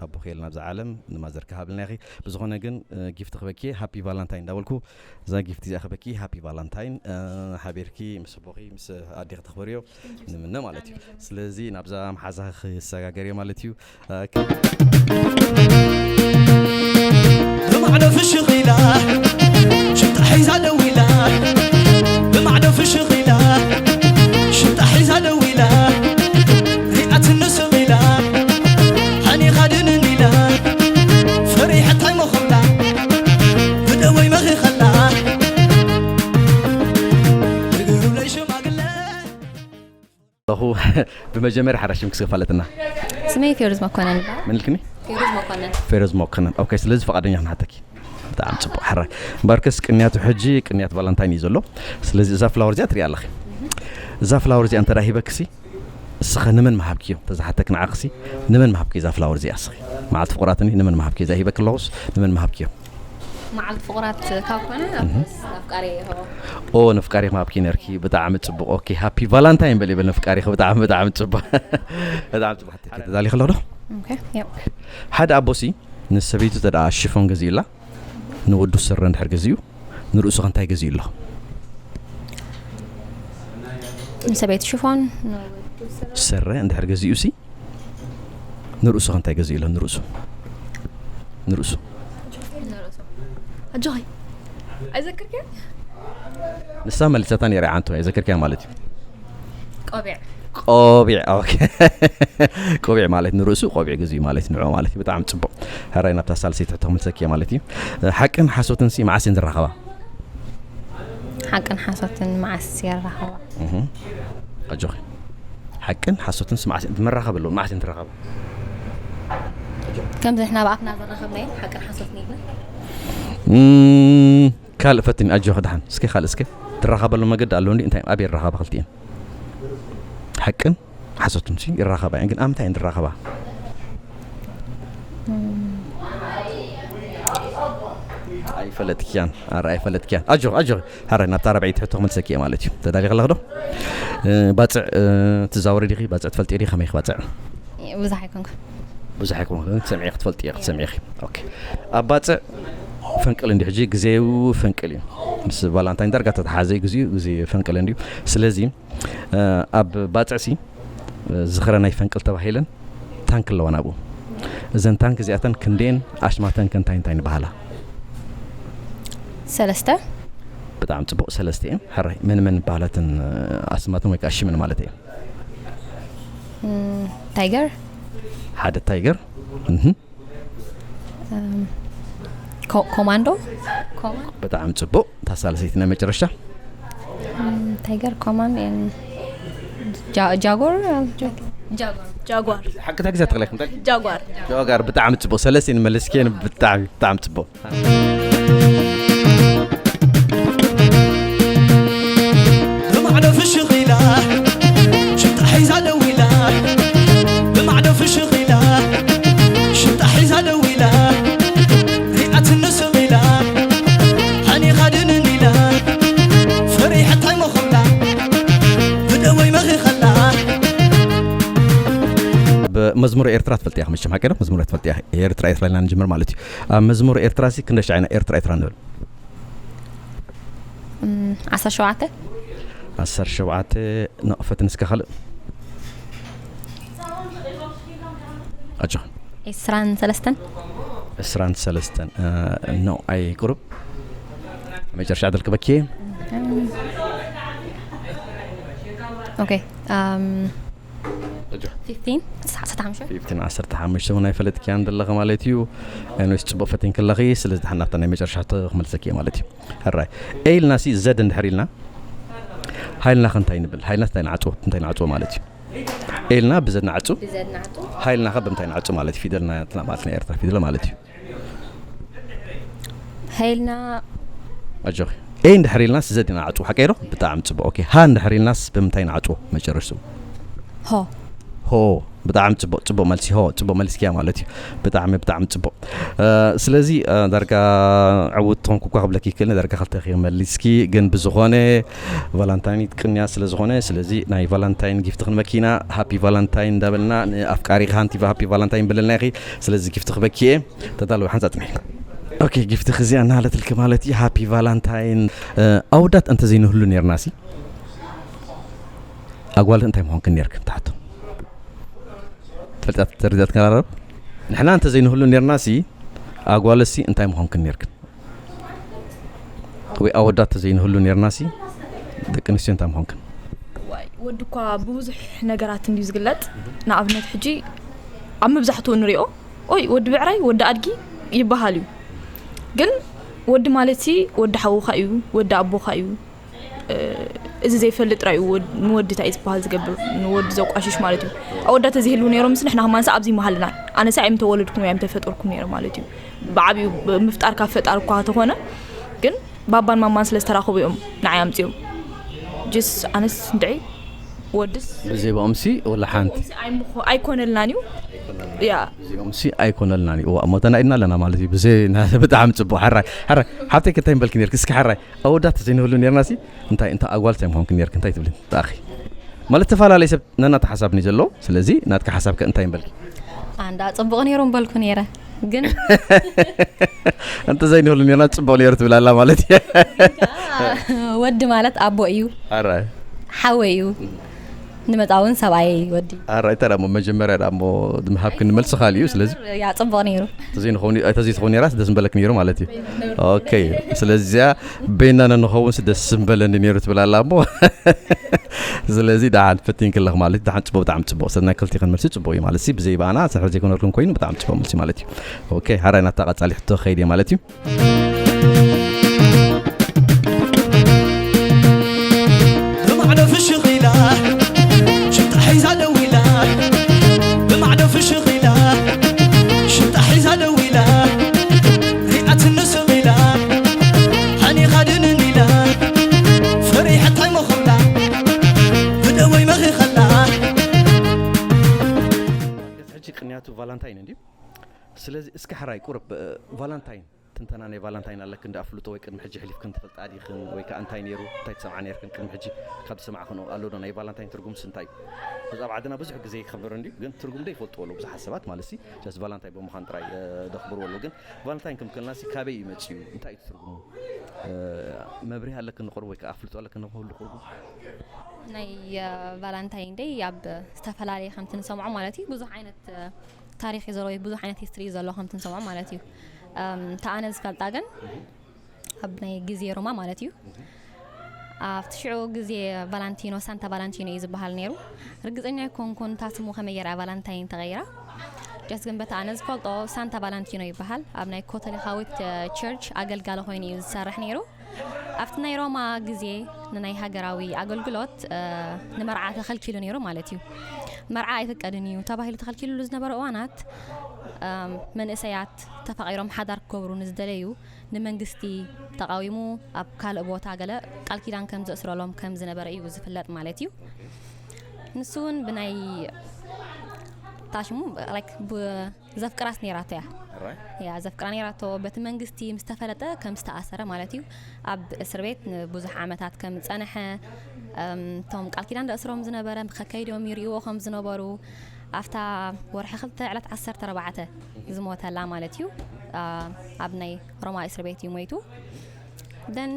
ኣቦ ኬል ናብዛ ዓለም ንማዘር ክሃብልና ኢኺ። ብዝኾነ ግን ጊፍት ክበኪ ሃፒ ቫላንታይን እንዳበልኩ እዛ ጊፍት እዚኣ ክበኪ ሃፒ ቫላንታይን። ሓቢርኪ ምስ ኣቦኺ ምስ ኣዴኺ ተኽብርዮ ንምነ ማለት እዩ። ስለዚ ናብዛ መሓዛ ክሰጋገር እየ ማለት እዩ። ብማዕዶ ፍሽኽ ኢላ ሽንጣ ሒዛ ደው ኢላ፣ ብማዕዶ ፍሽኽ ኢላ ሽንጣ ሒዛ ደው ኢላ፣ ሪኣትኒ ስቕ ኢላ፣ ሓኒኻ ድንን ኢላ፣ ፈሪሐታይ መኸላ ብደወይ መኺኸላ፣ ንገሩለይ ሽማግለ። ኣለኹ። ብመጀመርያ ሓራሽም ክስከፋለጥና። ስመይ ፌሩዝ መኮነን ይበሃል። ምን ኢልክኒ? ፌሩዝ መኮነን። ፌሩዝ መኮነን። ኦኬ፣ ስለዚ ፈቓደኛ ክንሓተኪ። ብጣዕሚ ጽቡቕ። ሕራይ። እምበርከስ ቅንያቱ ሕጂ ቅንያት ቫለንታይን እዩ ዘሎ። ስለዚ እዛ ፍላወር እዚኣ ትሪኣ ኣለኺ። እዛ ፍላወር እዚኣ እንተ ደኣ ሂበክሲ፣ እስኸ ንመን ምሃብክዮ? ተዝሓተክ ንዓኽሲ፣ ንመን ምሃብክዮ እዛ ፍላወር እዚኣ እስኺ? መዓልቲ ፍቑራትኒ ንመን ምሃብክዮ? እዛ ሂበክ ኣለኹስ፣ ንመን ምሃብክዮ? መዓልቲ ፍቑራት ካብ ኮነ፣ ኣፍቃሪ ይህቦ። ኦ፣ ንፍቃሪ ምሃብኪ ነርኪ። ብጣዕሚ ጽቡቕ። ኦኬ፣ ሃፒ ቫላንታይን በል ይበል ንፍቃሪኺ። ብጣዕሚ፣ ብጣዕሚ ጽቡቕ። ብጣዕሚ ጽቡቕ። ተዳሊኺ ኣለኺ ዶ? ኦኬ፣ ያፕ። ሓደ ኣቦሲ ንሰበይቱ ተደኣ ሽፎን ገዚኡላ፣ ንወዱ ስረ እንድሕር ገዚኡ፣ ንርእሱ ከ እንታይ ገዚኡ ኣሎ? ንሰበይቲ ሽፎን፣ ንወዱ ስረ። ስረ እንድሕር ገዚኡሲ፣ ንርእሱ ከ እንታይ ገዚኡ ኣሎ? ንርእሱ። ንርእሱ። ንርእሱ። ኣጆኺ። ኣይዘክርክያን? ንሳ መሊሳታ ነይራ፣ ዓንቶ ኣይዘክርክያን ማለት እዩ። ቆቢዕ። ቆቢዕ፣ ኦኬ። ቆቢዕ ማለት ንርእሱ ቆቢዕ ገዚኡ ማለት ንዕኡ ማለት እዩ። ብጣዕሚ ጽቡቕ። ሕራይ ናብታ ሳልሰይቲ ሕቶ ክምልሰኪ እየ ማለት እዩ። ሓቅን ሓሶትን ሲ መዓስ እየን ዝራኸባ? ሓቅን ሓሶትን መዓስ የራኸባ? እህ። ኣጆኺ። ሓቅን ሓሶትን ሲ መዓስ እየን፣ መራኸቢ ኣለዎ፣ መዓስ እየን ዝራኸባ? ከምዚ ንሕና ብኣፍና ዘራኸብናዮ ሓቅን ሓሶትን ይብላ። እም፣ ካልእ ፈትኒ፣ ኣጆኺ ደሓን። እስከ ካልእ እስከ ትራኸበሉ መገዲ ኣሎ እንዲ እንታይ፣ ኣበይ ይራኸባ ክልቲኤን? ሓቅን ሓሶትን ሲ ይራኸባ እየን፣ ግን ኣብ ምንታይ እየን ዝራኸባ? ኣይፈለጥክያን፣ ኣረ ኣይፈለጥክያን። ኣጆኺ፣ ኣጆኺ። ሓራይ ናብታ ራብዐይቲ ሕቶ ክመልሰኪ እየ ማለት እዩ። ተዳሊኺ ኣለኺ ዶ? እ፣ ባጽዕ፣ እ፣ ትዛወሪ ዲኺ? ባጽዕ ትፈልጢ ዲኺ? ከመይ ኢኺ ባጽዕ? ብዙሕ ኣይኮንኩን። ብዙሕ ኣይኮንኩን፣ ክትሰምዒ ክትፈልጢ ኢኺ፣ ክትሰምዒ ኢኺ። ኦኬ። ኣብ ባጽዕ ፈንቅል እንዲዩ፣ ሕጂ ግዜኡ ፈንቅል እዩ። ምስ ቫላንታይን ዳርጋ ተተሓዘ እዩ ግዜኡ፣ ግዜ ፈንቅል እንዲዩ። ስለዚ፣ እ፣ ኣብ ባጽዕ ሲ፣ እ፣ ዝኽረ ናይ ፈንቅል ተባሂለን ታንክ ኣለዋ ናብኡ። እዘን ታንክ እዚኣተን ክንደየን ኣሽማተን ከ እንታይ እንታይ ንበሃላ? ሰለስተ። ብጣዕሚ ጽቡቕ፣ ሰለስተ እየን። ሕራይ፣ መን መን በሃላትን፣ እ፣ ኣስማትን ወይ ከኣ ሽምን ማለት እዩ? እም፣ ታይገር። ሓደ ታይገር። እህ። እም፣ ኮ-፣ ኮማንዶ። ኮማን-፣ ብጣዕሚ ጽቡቕ። እታ ሳልሰይቲ ናይ መጨረሻ። እም፣ ታይገር፣ ኮማን፣ ኤን-፣ ጃ-፣ ጃጎር፣ ጃ-፣ ጃጓር። ሓቂ እታ ግዜ ትኽእለይ፣ እንታይ? ጃጓር። ጃጓር፣ ብጣዕሚ ጽቡቕ። ሰለስቲኤን መለስክየን፣ ብጣዕሚ፣ ብጣዕሚ ጽቡቕ። ብማዕዶ ፍሽኽ ኢላ፣ ሽንጣ ሒዛ ደው ኢላ፣ ብማዕዶ ፍሽኽ ኢላ፣ ሽንጣ ሒዛ ደው ኢላ፣ ሪኣትኒ ስቕ ኢላ፣ ሓኒኻ ድንን ኢላ፣ ፈሪሐታይ መኸላ፣ ብደወይ መኺኸላ። ብመዝሙር ኤርትራ ትፈልጥያ መቸም፣ ሓቂ ዶ? መዝሙር ትፈልጥያ፣ ኤርትራ፣ ኤርትራ ኢልና ንጅምር ማለት እዩ። ኣብ መዝሙር ኤርትራ ሲ ክንደይ ሻዕ ኢና ኤርትራ፣ ኤርትራ ንብል? እም፣ ዓሰርተ ሸውዓተ። ዓሰርተ ሸውዓተ። ነቕፈት ንስካ ካልእ? ኣጆ። ዕስራን ሰለስተን። ዕስራን ሰለስተን። እ፣ ኖ፣ ኣይ ቁሩብ። መጨረሻ ዕድል ክበኪ። እም። ኦኬ፣ ኣም፣ ኣጆ። ፊፍቲን፣ ዓሰርተ ሓሙሽተ። ፊፍቲን፣ ዓሰርተ ሓሙሽተ እውን ኣይፈለጥክያን ዘለኺ ማለት እዩ። ኤንዌስ፣ ጽቡቕ ፈቲንኪ ኣለኺ። ስለዚ፣ ደሓን ናብታ ናይ መጨረሻ ክመልሰኪ እየ ማለት እዩ። ሕራይ። ኤ ኢልና ሲ ዘድ እንድሕር ኢልና፣ ሃይልና ከ እንታይ ንብል? ሃይልና እንታይ ንዓጽዎ? እንታይ ንዓጽዎ ማለት እዩ? ኤ ኢልና ብዘድ ንዓጹ? ብዘድ ንዓጹ። ሃይልና ከ ብምንታይ ንዓጹ ማለት እዩ? ፊደልና፣ እንትና ማለት ናይ ኤርትራ ፊደል ማለት እዩ። ሃይልና። ኣጆኺ። ኤ እንድሕር ኢልናስ ዘድ ኢና ንዓጽዎ፣ ሓቀይ ዶ? ብጣዕሚ ጽቡቕ። ኦኬ። ሃ እንድሕር ኢልናስ ብምንታይ ንዓጽዎ መጨረሽቱ? ሆ። ሆ። ብጣዕሚ ጽቡቕ ጽቡቕ መልሲ ሆ ጽቡቕ መልስኪያ ማለት እዩ። ብጣዕሚ ብጣዕሚ ጽቡቕ። ስለዚ ዳርጋ ዕውት ትኾንኩ እኳ ክብለኪ ይክእል ዳርጋ ክልተ መሊስኪ። ግን ብዝኾነ ቫላንታይን ቅንያ ስለ ዝኾነ ስለዚ ናይ ቫላንታይን ጊፍቲ ክንበኪና ሃፒ ቫላንታይን እንዳበልና ንኣፍቃሪኻ ሓንቲ ሃፒ ቫላንታይን በለልና ኢኺ። ስለዚ ጊፍቲ ክበኪ እየ። ተዳለወ ሓንሳብ ጽንሒ። ኦኬ ጊፍቲ ክዚኣ እናሃለትልኪ ማለት እዩ። ሃፒ ቫላንታይን። ኣወዳት እንተዘይንህሉ ነርናሲ ኣጓል እንታይ ምኾንክን ነርክን ትሓቶ። ተርዲዳት ተርዲዳት ከራረብ ንሕና እንተዘይንህሉ ነርናሲ ኣጓልሲ እንታይ ምኾንክን ነርክን ወይ ኣወዳት እንተዘይንህሉ ነርናሲ ደቂ ኣንስትዮ እንታይ ምኾንክን። ዋይ ወዲ እኳ ብብዙሕ ነገራት እንድዩ ዝግለጽ። ንኣብነት ሕጂ ኣብ መብዛሕትኡ ንሪኦ ኦይ ወዲ ብዕራይ ወዲ ኣድጊ ይበሃል እዩ። ግን ወዲ ማለት ሲ ወዲ ሓውኻ እዩ፣ ወዲ ኣቦኻ እዩ። እዚ ዘይፈልጥ ጥራይ እዩ ንወዲ እንታይ ዝበሃል ዝገብር ንወዲ ዘቋሽሽ ማለት እዩ። ኣወዳት ተዘይህልው ነይሮም ምስ ንሕና ከማንሳ ኣብዚ መሃልና ኣነሳ ኣይምተወለድኩም እያ ምተፈጠርኩም ነይረ ማለት እዩ። ብዓብዩ ምፍጣር ካብ ፈጣር እኳ ተኾነ ግን ባባን ማማን ስለ ዝተራኸቡ እዮም ንዓይ ኣምፅኦም። ጅስ ኣነስ እንድዒ ወድስ ብዘይባኦም ሲ ወላ ሓንቲ ኣይኮነልናን እዩ። ያ ብዘይኦም ሲ ኣይኮነልናን እዩ። እዋ እሞ ተናኢድና ኣለና ማለት እዩ። ብዘይ ብጣዕሚ ጽቡቕ። ሓራይ ሓራይ ሓብተይ እንታይ ምበልኪ ነርኪ? እስኪ ሓራይ ኣወዳት ዘይንህሉ ነርና ሲ እንታይ እንታይ ኣጓል እንታይ ምኾንክ ነርክ እንታይ ትብሊ? ተኣኺ ማለት ተፈላለየ ሰብ ነናተ ሓሳብ ኒ ዘሎ። ስለዚ ናትካ ሓሳብ ከ እንታይ ምበልኪ? ኣንዳ ጽቡቕ ነይሩ ምበልኩ ነይረ ግን እንተ ዘይንህሉ ነርና ጽቡቕ ነይሩ ትብል ኣላ ማለት እዩ። ወዲ ማለት ኣቦ እዩ፣ ኣራይ ሓወይ እዩ። ንመጻ እውን ሰብኣይ ወዲ ኣራይ ተራ እሞ መጀመርያ ዳ እሞ ድምሃብ ክንመልስ ካል እዩ። ስለዚ ያ ጽቡቕ ነይሩ። ተዘይንኸውን ተዘይትኸውን ነራስ ደስ ምበለክ ነይሩ ማለት እዩ። ኦኬ ስለዚ እዚኣ በይና ነንኸውን ስ ደስ ምበለኒ ነይሩ ትብል ኣላ እሞ ስለዚ ደሓን ፈቲን ክለኽ ማለት ደሓን ጽቡቕ ብጣዕሚ ጽቡቕ ሰብ ናይ ክልቲኽን መልሲ ጽቡቕ እዩ ማለት ሲ ብዘይ ባና ስሕር ዘይኮነልኩም ኮይኑ ብጣዕሚ ጽቡቕ መልሲ ማለት እዩ። ኦኬ ሓራይ ናታ ቀጻሊ ሕቶ ከይድ እየ ማለት እዩ። ብማዕዶ ፍሽኽ ኢላ ሽንጣ ሒዛ ደው ኢላ ብማዕዶ ፍሽኽ ኢላ ሽንጣ ሒዛ ደው ኢላ ሪኣትኒ ስቕ ኢላ ሓኒኻ ድንን ኢላ ፈሪሐት ኣይመኸላ ብደወይ መኺኸላ ሕጂ ቅንያቱ ቫላንታይን እንድዩ። ስለዚ እስኪ ሕራይ ቁርብ ቫላንታይን ትንተና ናይ ቫላንታይን ኣለክን ዶ ኣፍልጦ ወይ ቅድሚ ሕጂ ሕሊፍክን ትፈልጣ ዲኽን ወይ ከኣ እንታይ ነይሩ እንታይ ትሰምዓ ነርክን ቅድሚ ሕጂ ካብ ዝሰማዕክንኦ ኣሎ ዶ ናይ ቫላንታይን ትርጉምስ እንታይ እዩ? እዚ ኣብ ዓድና ብዙሕ ግዜ ይኸበር እንድዩ ግን ትርጉም ዶ ይፈልጥዎ ኣለዉ ብዙሓት ሰባት ማለት ሲ just ቫላንታይን ብምዃን ጥራይ ደኽብርዎ ኣለዉ ግን ቫላንታይን ክም ክልና ሲ ካበይ እዩ መጺኡ እንታይ እዩ ትርጉሙ? መብርሂ ኣለክን ንቕርቡ ወይ ከኣ ኣፍልጦ ኣለክን ንኽህሉ ቅርቡ ናይ ቫላንታይን ደይ ኣብ ዝተፈላለየ ከምቲ ንሰምዖ ማለት እዩ ብዙሕ ዓይነት ታሪኽ እዩ ዘለዎ ብዙሕ ዓይነት ሂስትሪ እዩ ዘለዎ ከምቲ ንሰምዖ ማለት እዩ። እታ ኣነ ዝፈልጣ ግን ኣብ ናይ ግዜ ሮማ ማለት እዩ ኣብቲ ሽዑ ግዜ ቫላንቲኖ ሳንታ ቫላንቲኖ እዩ ዝበሃል ነይሩ። ርግፀኛ ኣይኮንኩን እታ ስሙ ከመይ ገይራ ቫላንታይን ተቐይራ። ጀስ ግን በቲ ኣነ ዝፈልጦ ሳንታ ቫላንቲኖ ይበሃል ኣብ ናይ ኮቶሊካዊት ቸርች ኣገልጋሊ ኮይኑ እዩ ዝሰርሕ ነይሩ። ኣብቲ ናይ ሮማ ግዜ ንናይ ሃገራዊ ኣገልግሎት ንመርዓ ተኸልኪሉ ነይሩ ማለት እዩ። መርዓ ኣይፍቀድን እዩ ተባሂሉ ተኸልኪሉሉ ዝነበረ እዋናት መንእሰያት ተፋቒሮም ሓዳር ክገብሩ ንዝደለዩ ንመንግስቲ ተቓዊሙ ኣብ ካልእ ቦታ ገለ ቃል ኪዳን ከም ዘእስረሎም ከም ዝነበረ እዩ ዝፍለጥ ማለት እዩ። ንሱ እውን ብናይ ታሽሙ like ዘፍቅራስ ነይራቶ እያ። ያ ዘፍቅራ ነይራቶ በቲ መንግስቲ ምስ ተፈለጠ ከም ዝተኣሰረ ማለት እዩ። ኣብ እስር ቤት ንብዙሕ ዓመታት ከም ዝጸንሐ እቶም ቃል ኪዳን ዘእስሮም ዝነበረ ከከይዶም ይርእይዎ ከም ዝነበሩ ኣብታ ወርሒ ክልተ ዕለት ዓሰርተ ኣርባዕተ ዝሞተላ ማለት እዩ። ኣብ ናይ ሮማ እስር ቤት እዩ ሞይቱ። ደን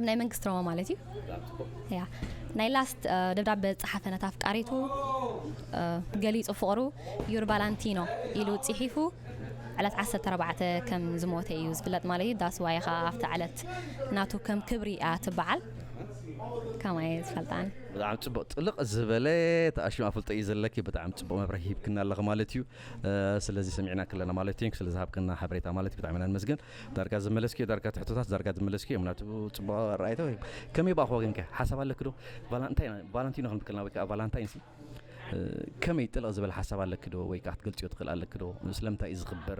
ናይ መንግስቲ ሮማ ማለት እዩ። ያ ናይ ላስት ደብዳበ ዝጸሓፈ ነታ ኣፍቃሪቱ ገሊጹ ፍቕሩ ዩር ቫላንቲኖ ኢሉ ጽሒፉ ዕለት ዓሰርተ ኣርባዕተ ከም ዝሞተ እዩ ዝፍለጥ ማለት እዩ። ዳስ ዋይ ኸዓ ኣብታ ዕለት ናቱ ከም ክብሪ እያ ትበዓል። ከማይ ዝፈልጣን ብጣዕሚ ጽቡቕ ጥልቕ ዝበለ ተኣሽሙ ኣፍልጦ እዩ ዘለኪ። ብጣዕሚ ጽቡቕ መብርሂ ሂብክና ኣለኺ ማለት እዩ። ስለዚ ሰሚዕና ክለና ማለት እዩ ስለ ዝሃብክና ሓበሬታ ማለት እዩ ብጣዕሚ ኢና ንመስገን። ዳርጋ ዝመለስክዮ ዳርጋ ትሕቶታት ዳርጋ ዝመለስክዮ እዮም ናቱ ጽቡቕ ኣረኣይታ ወይ ከመይ ብኣኹ ወገንከ ሓሳብ ኣለኪ ዶ? ቫላንታይን ቫላንቲኖ ክንብል ከለና ወይ ከዓ ቫላንታይን ሲ ከመይ ጥልቕ ዝበለ ሓሳብ ኣለኪ ዶ ወይ ከዓ ክትገልጽዮ ትኽእል ኣለኪ ዶ? ስለምንታይ እዩ ዝኽበር?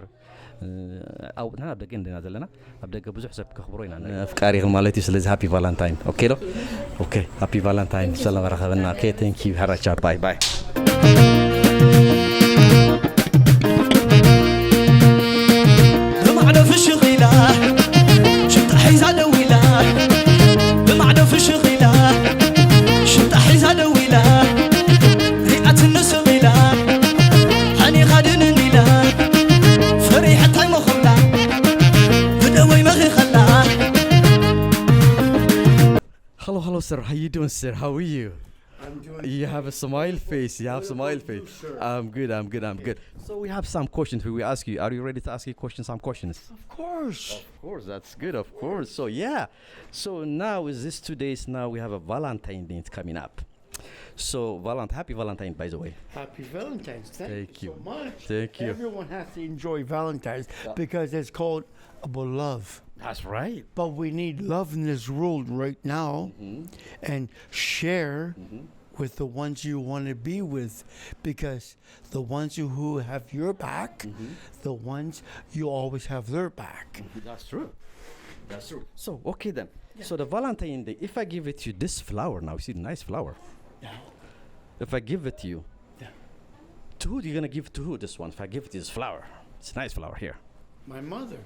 ኣብኡ ንሕና ኣብ ደገ እንዲና ዘለና ኣብ ደገ ብዙሕ ሰብ ከኽብሮ ኢና ኣፍቃሪኽን ማለት እዩ። ስለዚ ሃፒ ቫላንታይን ኦኬ ዶ? ኦኬ ሃፒ ቫላንታይን ሰላም ረኸበና። ኦኬ ቴንክ ዩ ሓራቻ ባይ ባይ። ብማዕዶ ፍሽኽ ኢላ ሽንጣ ሒዛ ደው ኢላ፣ ብማዕዶ ፍሽኽ ኢላ ሽንጣ ሒዛ ደው ኢላ፣ ሪኣትኒ ስቕ ኢላ፣ ሓኒኻ ድንን ኢላ፣ ፈሪሐት ኣይመኸላ፣ ብደወይ መኺኸላ። Hello, hello, sir. How you doing, sir? How are you? I'm doing. You have a smile face. You have a What smile about you, face. Sir? I'm good. I'm good. I'm good. So we have some questions. We will ask you. Are you ready to ask you questions? Some questions. Of course. Of course, that's good. Of course. So yeah. So now is this two days now we have a Valentine Day coming up. So Valentine, happy Valentine, by the way. Happy Valentine's. Thank, Thank you you. so much. Thank you. Everyone has to enjoy Valentine's Yeah. because it's called about love. That's right. But we need love in this world right now Mhm. and share Mhm. with the ones you want to be with, because the ones you, who have your back, Mhm. the ones you always have their back. That's true. That's true. So okay then. So the Valentine Day, if I give it to you, this flower now, you see, nice flower. Yeah. If I give it to you, Yeah. to who you gonna give it to? Who this one? If I give it this flower, it's a nice flower here. My mother.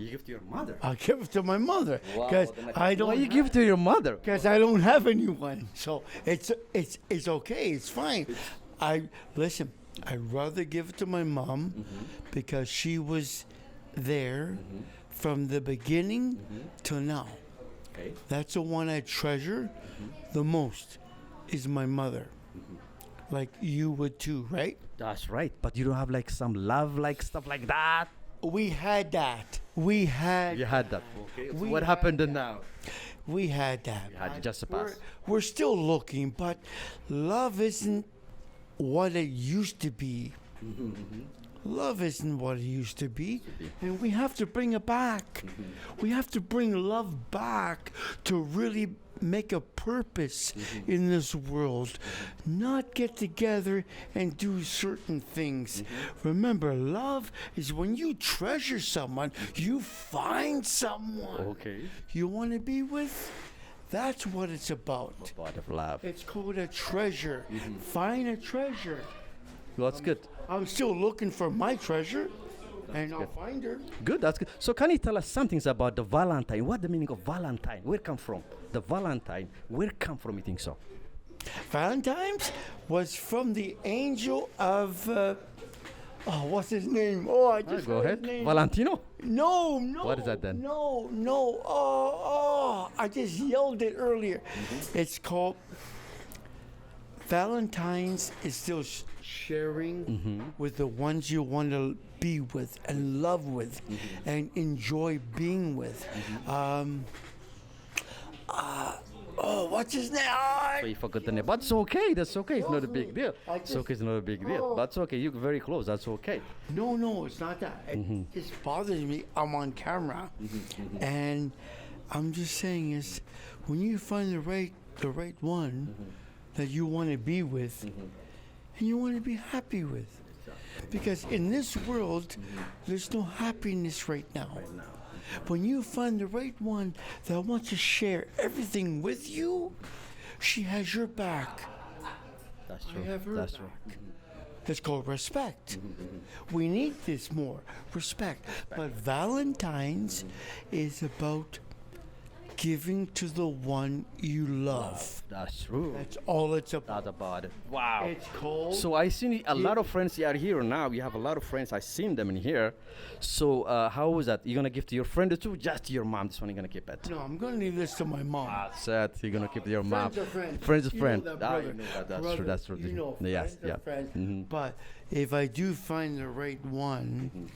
You give to your mother. I'll give it to my mother Wow, because then I don't. Why you give it to your mother? Because I don't have anyone, so it's it's it's okay. It's fine. I listen. I'd rather give it to my mom Mhm. because she was there Mhm. from the beginning Mhm. till now. Okay. That's the one I treasure the most, is my mother. Like you would too, right? That's right. But you don't have like some love, like stuff like that. We had that. We had. You had that. Okay. So We what had happened that. Now? We had that. You had it I- just a we're, pass. We're still looking, but love isn't what it used to be. Mm-hmm. Love isn't what it used to be, be. And we have to bring it back. We have to bring love back to really make a purpose in this world, not get together and do certain things. Remember, love is when you treasure someone, you find someone Okay. you want to be with. That's what it's about. Part of love. It's called a treasure. Find a treasure. That's good. I'm still looking for my treasure, and I'll find her. Good. That's good. So can you tell us something about the Valentine? What the meaning of Valentine? Where come from? The Valentine. Where come from? You think so? Valentine's was from the angel of. Uh, oh, what's his name? Oh, I just Go forgot ahead. his name. Valentino. No, no. What is that then? No, no. Oh, oh, I just yelled it earlier. It's called Valentine's is still sh- sharing with the ones you want to be with and love with and enjoy being with. Um, uh, oh, what's his name? Ah, So you forgot the name. But it's okay. That's okay. It's not a big deal. I It's just- okay. It's not a big deal. Oh. But it's okay. You're very close. That's okay. No, no, it's not that. It, It bothers me. I'm on camera, and I'm just saying is when you find the right the right one that you want to be with, and you want to be happy with, because in this world there's no happiness right now. When you find the right one that wants to share everything with you, she has your back. That's I true. have her That's back. True. It's called respect. We need this more respect. But Valentine's is about giving to the one you love. That's true. That's all it's about. That about it. Wow. It's called. So I seen a lot of friends are here now. You have a lot of friends. I seen them in here. So uh, how was that? You gonna give to your friend too? Just to your mom? This one you gonna keep it? No, I'm gonna leave this to my mom. That's it. You're gonna keep to your mom. Friends are friends. Friends are You friends. Know that, Ah, brother. you know that. That's Brother, true. That's true. You know, Yes. friends are Yeah. Friends. Mm-hmm. But if I do find the right one,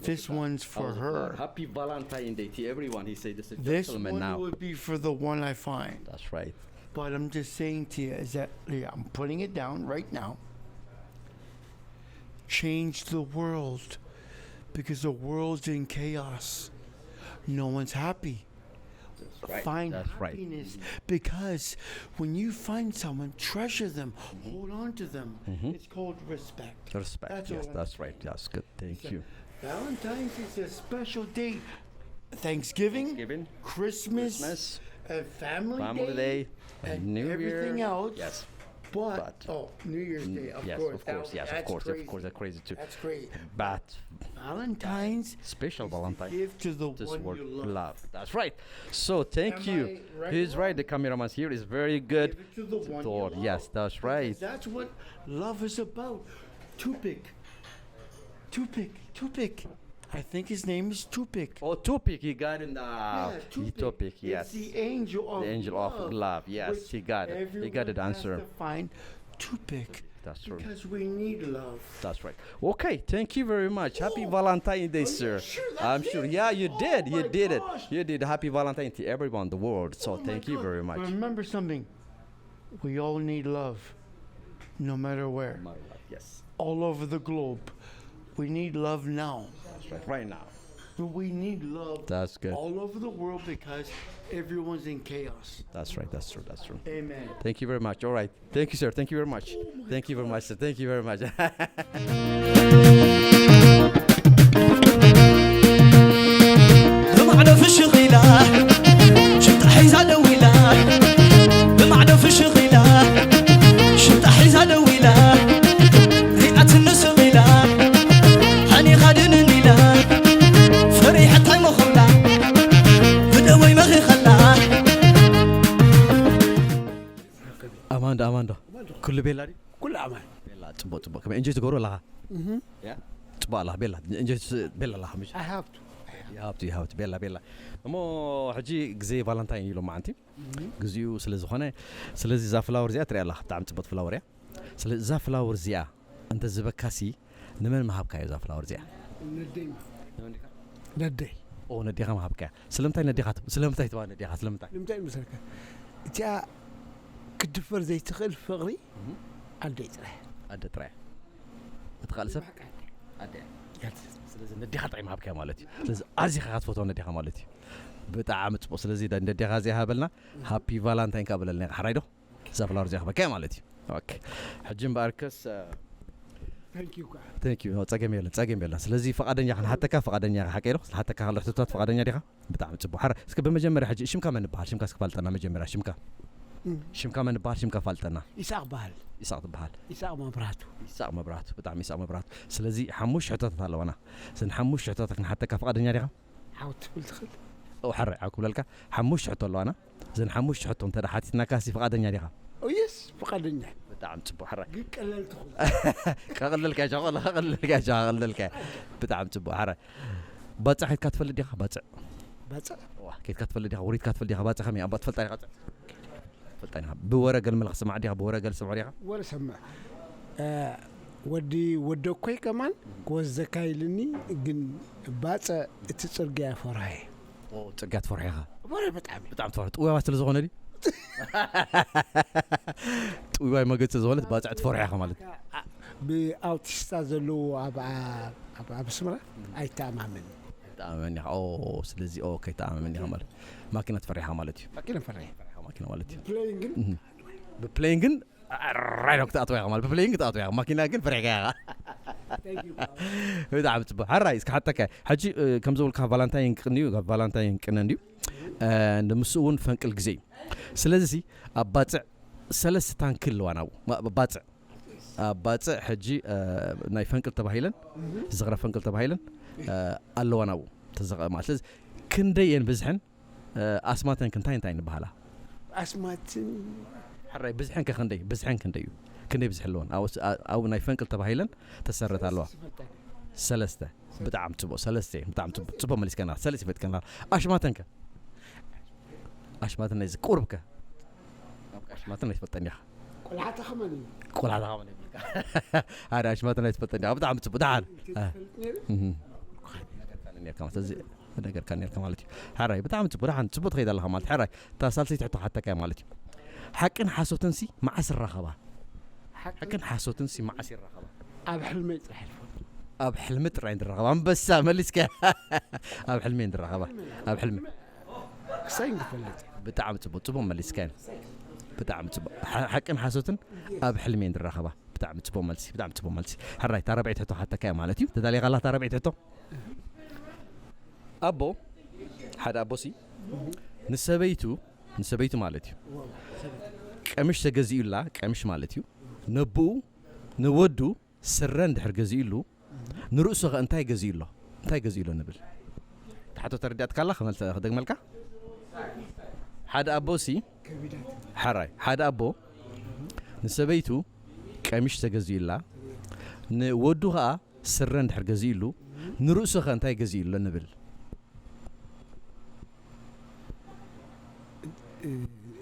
this one's for How's it her. Going? Happy Valentine Day to everyone. He said this is a This gentleman one now. Would be for the one I find. That's right. But I'm just saying to you is that, yeah, I'm putting it down right now. Change the world, because the world's in chaos. No one's happy. Right. Find That's right. Happiness, because when you find someone, treasure them, hold on to them. Mm-hmm. It's called respect. Respect. That's Yes, all. That's right. That's good. Thank you. Valentine's is a special day. Thanksgiving, Thanksgiving, Christmas, Christmas, and family, Family Day, and New everything Year. Else. Yes. But, oh, New Year's Day, of yes, course. Of course, That- yes, of that's course, crazy. Of course, that's crazy too. That's crazy. But Valentine's special is the Valentine. Gift to the This one word you love. Love. That's right. So thank Am you. I right He's or right. The wrong? cameraman here is very good. Give it to the one you Lord, love. Yes, that's Because right. That's what love is about. Tupic. Tupic. Tupic. I think his name is Tupic. Oh, Tupic, he got in the Yeah, he Tupic, yes. It's the angel of The angel love, of love, yes, which he got it. He got it everyone answer. Has to find Tupic That's true. Because we need love. That's right. Okay, thank you very much. Happy Oh, Valentine's Day, are you sir. sure I'm that's sure. it? Yeah, you Oh did. You my did gosh. it. You did. Happy Valentine to everyone in the world. So Oh my thank you God. Very much. Remember something. We all need love, no matter where. Yes. All over the globe. We need love now. That's right. Right now. We need love That's good. All over the world because everyone's in chaos. That's right. That's true. That's true. Amen. Thank you very much. All right. Thank you, sir. Thank you very much. Thank you very much, sir. Thank you very much. ብማዕዶ ፍሽኽ ኢላ ሽንጣ ሒዛ ደው ኢላ ብማዕዶ ፍሽኽ ኢላ ሽንጣ ሒዛ ደው ኢላ ሪኣትኒ ስቕ ኢላ ሓኒኻ ድንን ኢላ ፈሪሐታይ መኸላ ብደወይ መኺኸላ ኣማንዶ ኣማንዶ ኩሉ ቤላ ድዩ? ኩሉ ኣማን ቤላ ጽቡቅ ጽቡቅ። ከመይ እንጆይ ትገብሩ ኣለኻ? ያ ጽቡቅ ኣለኻ ቤላ። እንጆይ ስ- ቤላ ኣለኻ ምሽ? ኣይሃብቱ ይሃብቱ ይሃብቱ ቤላ ቤላ። እሞ ሕጂ ግዜ ቫለንታይን እዩ ሎማዓንቲ ግዜኡ ስለ ዝኾነ ስለዚ እዛ ፍላወር እዚኣ ትሪኣ ኣለኻ ብጣዕሚ ጽቡቅ ፍላወር እያ። ስለ እዛ ፍላወር እዚኣ እንተ ዝበካሲ ንመን ምሃብካዮ እዛ ፍላወር እዚኣ? ነደይ ነደይ ኦ ነዴኻ ምሃብካያ። ስለምንታይ ነዴኻ ትብ- ስለምንታይ ትባ ነዴኻ ስለምንታይ? ንምንታይ መሰለካ እቲኣ ክትድፈር ዘይትኽእል ፍቕሪ ኣደይ ጥራይ ኣደ ጥራይ እቲ ካልእ ሰብ ኣደ እያ። ስለዚ ነዴኻ ጥራይ ምሃብካያ ማለት እዩ። ስለዚ ኣዚኻ ክትፈትዋ ነዴኻ ማለት እዩ። ብጣዕሚ ፅቡቅ። ስለዚ ነዴኻ እዚኣ ሃበልና። ሃፒ ቫላንታይን ከዓ በለልና ኢኻ ሓራይ ዶ? እዛ ፍላወር እዚኣ ክበካያ ማለት እዩ። ኦኬ። ሕጂ እምበኣርከስ ታንኪዩ ከዓ ቴንክ ዩ ጸገም የለን ጸገም የለን። ስለዚ ፈቃደኛ ክንሓተካ ፈቃደኛ ኢኻ ሓቀይ ዶ? ስለሓተካ ከሎ ሕቶታት ፈቃደኛ ዲኻ? ብጣዕሚ ጽቡቅ። ሓረ እስከ ብመጀመርያ ሕጂ ሽምካ መን ይበሃል? ሽምካ እስከ ፋልጠና መጀመርያ ሽምካ። ሽምካ መን ይበሃል? ሽምካ ፋልጠና። ይስሐቅ በሃል ይስሐቅ ትበሃል። ይስሐቅ መብራህቱ ይስሐቅ መብራህቱ። ብጣዕሚ ይስሐቅ መብራህቱ። ስለዚ ሓሙሽተ ሕቶታት ኣለዋና። እዘን ሓሙሽተ ሕቶታት ክንሓተካ ፈቃደኛ ዲኻ? ሓው ትብል ትኽእል ኦ ሓረ ዓው ክብለልካ ሓሙሽተ ሕቶ ኣለዋና። እዘን ሓሙሽተ ሕቶ እንተ ሓቲትናካ ሲ ፈቃደኛ ዲኻ? ኦየስ ፍቃደኛ ብጣዕሚ ጽቡቅ ሓረ ግን ቀለል ትኽእል ከቕልልካ ሻቆላ ከቕልልካ ሻ ከቕልልካ። ብጣዕሚ ጽቡቅ ሓረ ባጽዕ ከይድካ ትፈልጥ ዲኻ? ባጽዕ ባጽዕ ዋ ከይድካ ትፈልጥ ዲኻ? ውሪድካ ትፈልጥ ዲኻ? ባጽዕ ከመይ ኣባ ትፈልጣ ዲኻ? ትፈልጣ ዲኻ? ብወረ ገል መለ ክስማዕ ዲኻ? ብወረ ገል ስምዑ ዲኻ? ወረ ሰምዕ እ፣ ወዲ ወደኮይ ከማን ክወስደካ ኢልኒ ግን ባጽዕ እቲ ጽርግያ ፈርሃየ ኦ ጽርግያ ትፈርሖ ኢኻ? ወረ ብጣዕሚ ብጣዕሚ ትፈርሖ ጥውያዋ ስለ ዝኾነ ድዩ? ጥውያዋይ መገዲ ስለ ዝኾነ ባጽዕ ትፈርሖ ኢኻ ማለት እዩ። ብኣውቲስታ ዘለዎ ኣብ ኣብ- ኣብ ኣስመራ ኣይተኣማመን ተኣማመን ኢኻ ኦ ስለዚ ኦ ከይተኣማመን ኢኻ ማለት ማኪና ትፈርሕ ኢኻ ማለት እዩ። ማኪና ፈርሕ ትፈርሕ ኢኻ ማኪና ማለት እዩ። ፕሌን ግን ብፕሌን ግን ኣራይ ነው ክትኣትዋ ኢኻ ማለት ብፕሌን ክትኣትዋ ኢኻ ማኪና ግን ፈሪሕካ ኢኻ። ብጣዕሚ ጽቡቅ ሓራይ እስከ ሓተካ ሕጂ እ፣ ከም ዝብልካ ቫላንታይን ቅንዩ ቫላንታይን ቅነ እንድዩ እ፣ ንምስኡ እውን ፈንቅል ግዜ እዩ። ስለዚ ኣብ ባጽዕ ሰለስተ ታንኪ ኣለዋ ናብኡ ማ- ባጽዕ ኣብ ባጽዕ ሕጂ እ፣ ናይ ፈንቅል ተባሂለን ዝኽረ ፈንቅል ተባሂለን እ፣ ኣለዋ ናብኡ ተዘቐ ማለት ስለዚ ክንደይ እየን ብዝሕን እ፣ ኣስማተን ክንታይ እንታይ ንበሃላ ኣስማትን ሕራይ ብዝሕን ከ ክንደይ ብዝሕን ክንደይ እዩ ክንደይ ብዝሕ ኣለወን ኣብኡ ስ- ኣ- ኣብኡ ናይ ፈንቅል ተባሂለን ተሰረት ኣለዋ ሰለስተ ብጣዕሚ ጽቡቅ ሰለስተ እየን ብጣዕሚ ጽቡቅ ጽቡቅ መሊስከና ሰለስተ ይፈጥከና ኣሽማተን ከ ኣሽማተን ናይዚ ቁርብ ከ ኣሽማተን ኣይትፈልጠን ኢኻ ቆልዓታ ከመን እዩ ቆልዓታ ከመን ይብልካ ሓደ ኣሽማተን ኣይትፈልጠን ኢኻ ብጣዕሚ ጽቡቅ ደሓን እ፣ ትፈልጥ ነይሩ እህ። ነገርካ ነርካ ማለት እዚ ነገርካ ነርካ ማለት እዩ። ሕራይ ብጣዕሚ ጽቡቅ ደሓን ጽቡቅ ትኸይድ ኣለኻ ማለት ሕራይ እታ ሳልሰይቲ ሕቶ ሓተካ ማለት እዩ። ሓቅን ሓሶትን ሲ መዓስ ይራኸባ? ሓቅን ሓሶትን ሲ መዓስ ይራኸባ? ኣብ ሕልመይ ጥራሕ ይፈልጥ ኣብ ሕልሚ ጥራይ እንድራኸባ ኣንበሳ መሊስካ ኣብ ሕልሚ እንድራኸባ ኣብ ሕልሚ ክሳይ ንፈልጥ ብጣዕሚ ጽቡቅ ጽቡቅ መሊስካ ብጣዕሚ ጽቡቅ ሓ- ሓቅን ሓሶትን ኣብ ሕልሚ እንድራኸባ ብጣዕሚ ጽቡቅ መልሲ ብጣዕሚ ጽቡቅ መልሲ ሕራይ ታረብዒት ሕቶ ሓተካ ማለት እዩ ተዳሊኻ ኣላ ታረብዒት ሕቶ ኣቦ ሓደ ኣቦሲ ንሰበይቱ ንሰበይቱ ማለት እዩ ቀምሽ ተገዚኡላ፣ ቀምሽ ማለት እዩ። ነብኡ ንወዱ ስረ እንድሕር ገዚኡሉ፣ ንርእሱ ኸ እንታይ ገዚኡ ኣሎ? እንታይ ገዚኡ ኣሎ ንብል? ትሓቶ ተረዲኣትካ ኣላ? ክመልሰ-፣ ክደግመልካ? ሓደ ኣቦ ሲ፣ ሕራይ፣ ሓደ ኣቦ ንሰበይቱ ቀሚሽ ተገዚኡላ፣ ንወዱ ኸኣ ስረ እንድሕር ገዚኡሉ፣ ንርእሱ ኸ እንታይ ገዚኡ ኣሎ ንብል?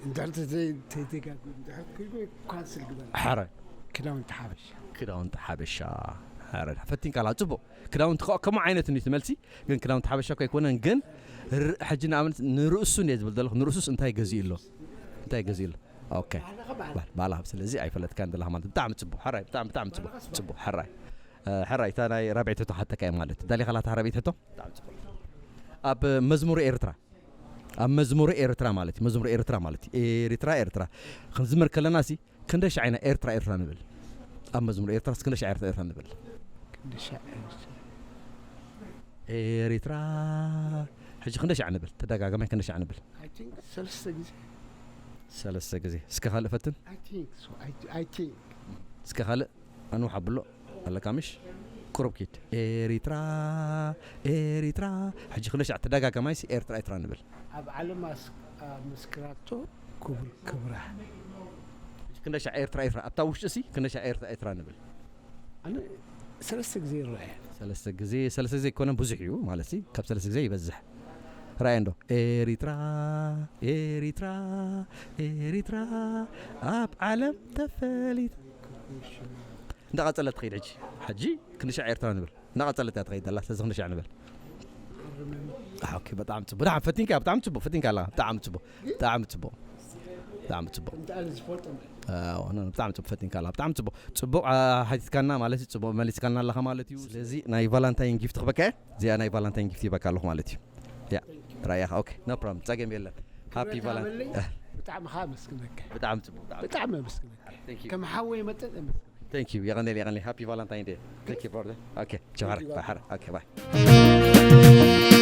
እንድሕር ተዘይ-፣ ተይተጋግዩ እንድሕር ክይኑ ካንስል ግበር። ሕራይ። ክዳውንቲ ሓበሻ። ክዳውንቲ ሓበሻ። ሕራይ። ፈቲንካ ኣላ። ጽቡቕ። ክዳውንቲ ከ-፣ ከምኡ ዓይነት እዩ እቲ መልሲ፣ ግን ክዳውንቲ ሓበሻ እኮ ኣይኮነን። ግን ር-፣ ሕጂ ንኣብነት ንርእሱ እንድየ ዝብል ዘለኹ፣ ንርእሱስ እንታይ ገዚኡ ኣሎ? እንታይ ገዚኡ ኣሎ? ኦኬ። ባል-፣ ባላ፣ ስለዚ ኣይፈለጥካን ዘለኻ ማለት። ብጣዕሚ ጽቡቕ። ሕራይ፣ ብጣዕሚ፣ ብጣዕሚ ጽቡቕ። ጽቡቕ፣ ሕራይ። እ፣ ሕራይ፣ እታ ናይ ራብዒት ሕቶ ሓተካ እየ ማለት። ዳሊኻ ላታ ራብዒት ሕቶ? ብጣዕሚ ጽቡቕ። ኣብ መዝሙር ኤርትራ፣ ኣብ መዝሙር ኤርትራ ማለት እዩ። መዝሙር ኤርትራ ማለት እዩ። ኤርትራ፣ ኤርትራ። ክንዝምር ከለና ሲ፣ ክንደይ ሻዕ ኢና ኤርትራ፣ ኤርትራ ንብል? ኣብ መዝሙር ኤርትራ ሲ፣ ክንደይ ሻዕ ኤርትራ፣ ኤርትራ ንብል? ክንደይ ሻዕ ኤርትራ? ኤርትራ። ሕጂ ክንደይ ሻዕ ንብል? ተደጋጋማይ ክንደይ ሻዕ ንብል? I think ሰለስተ ግዜ። ሰለስተ ግዜ። እስከ ካልእ ፈትን። I think so. I, I think. እስከ ካልእ ኣንውሕ ኣብሎ ኣለካ ምሽ? ቁሩብ ኪድ። ኤሪትራ፣ ኤሪትራ። ሕጂ ክንደይ ሻዕ ተደጋጋማይሲ ኤርትራ፣ ኤርትራ ንብል? ኣብ ዓለም ኣስ-፣ ኣመስክራቶ ክቡር ክብራ። ሕጂ ክንደይ ሻዕ ኤርትራ፣ ኤርትራ? ኣብታ ውሽጢ ሲ ክንደይ ሻዕ ኤርትራ፣ ኤርትራ ንብል? ኣነ ሰለስተ ግዜ ይረኣየ። ሰለስተ ግዜ፣ ሰለስተ ግዜ ኣይኮነን ብዙሕ እዩ ማለት ሲ፣ ካብ ሰለስተ ግዜ ይበዝሕ። ራእየ እንዶ? ኤሪትራ፣ ኤሪትራ፣ ኤሪትራ፣ ኣብ ዓለም ተፈሊጣ። እንዳቐጸለት ትኸይድ ሕጂ። ሕጂ ክንሻዕ ኤርትራ ንብል። እንዳቐጸለት እያ ትኸይድ ዘላ፣ ስለዚ ክንሻዕ ንብል። ኣሕ፣ ኦኬ፣ ብጣዕሚ ጽቡቕ። ብጣዕሚ ፈቲንካ፣ ብጣዕሚ ጽቡቕ፣ ፈቲንካ ኣለኻ። ብጣዕሚ ጽቡቕ፣ ብጣዕሚ ጽቡቕ፣ ብጣዕሚ ጽቡቕ። እንታይ ኣነ ዝፈልጦ እምበር። ኣዎ፣ ኖ፣ ኖ፣ ብጣዕሚ ጽቡቕ ፈቲንካ ኣለኻ። ብጣዕሚ ጽቡቕ። ጽቡቕ፣ አ፣ ሓቲትካና ማለት እዩ፣ ጽቡቕ መሊስካና ኣለኻ ማለት እዩ። ስለዚ ናይ ቫላንታይን ጊፍት ክበካ እየ። እዚኣ ናይ ቫላንታይን ጊፍት ይበካ ኣለኹ ማለት እዩ። ያ፣ ራእያኻ። ኦኬ፣ ኖ ፕሮብለም። ጸገም የለን። ሃፒ ክብረት ቫላን-፣ ሃበለይ። እ፣ ብጣዕሚ ከኣ ኣመስግነካ። ብጣዕሚ ጽቡቕ፣ ብጣዕሚ ብጣዕሚ ኣመስግነካ። Thank you። ከም ሓወይ መጠን ኣመስግነካ። Thank you። የቐንየለይ፣ የቐንየለይ። ሃፒ ቫላንታይን ዴይ። Thank you፣ brother። ኦኬ፣ ጀባር፣ Thank you፣ ባይ፣ ሓራ። ኦኬ፣ ባይ።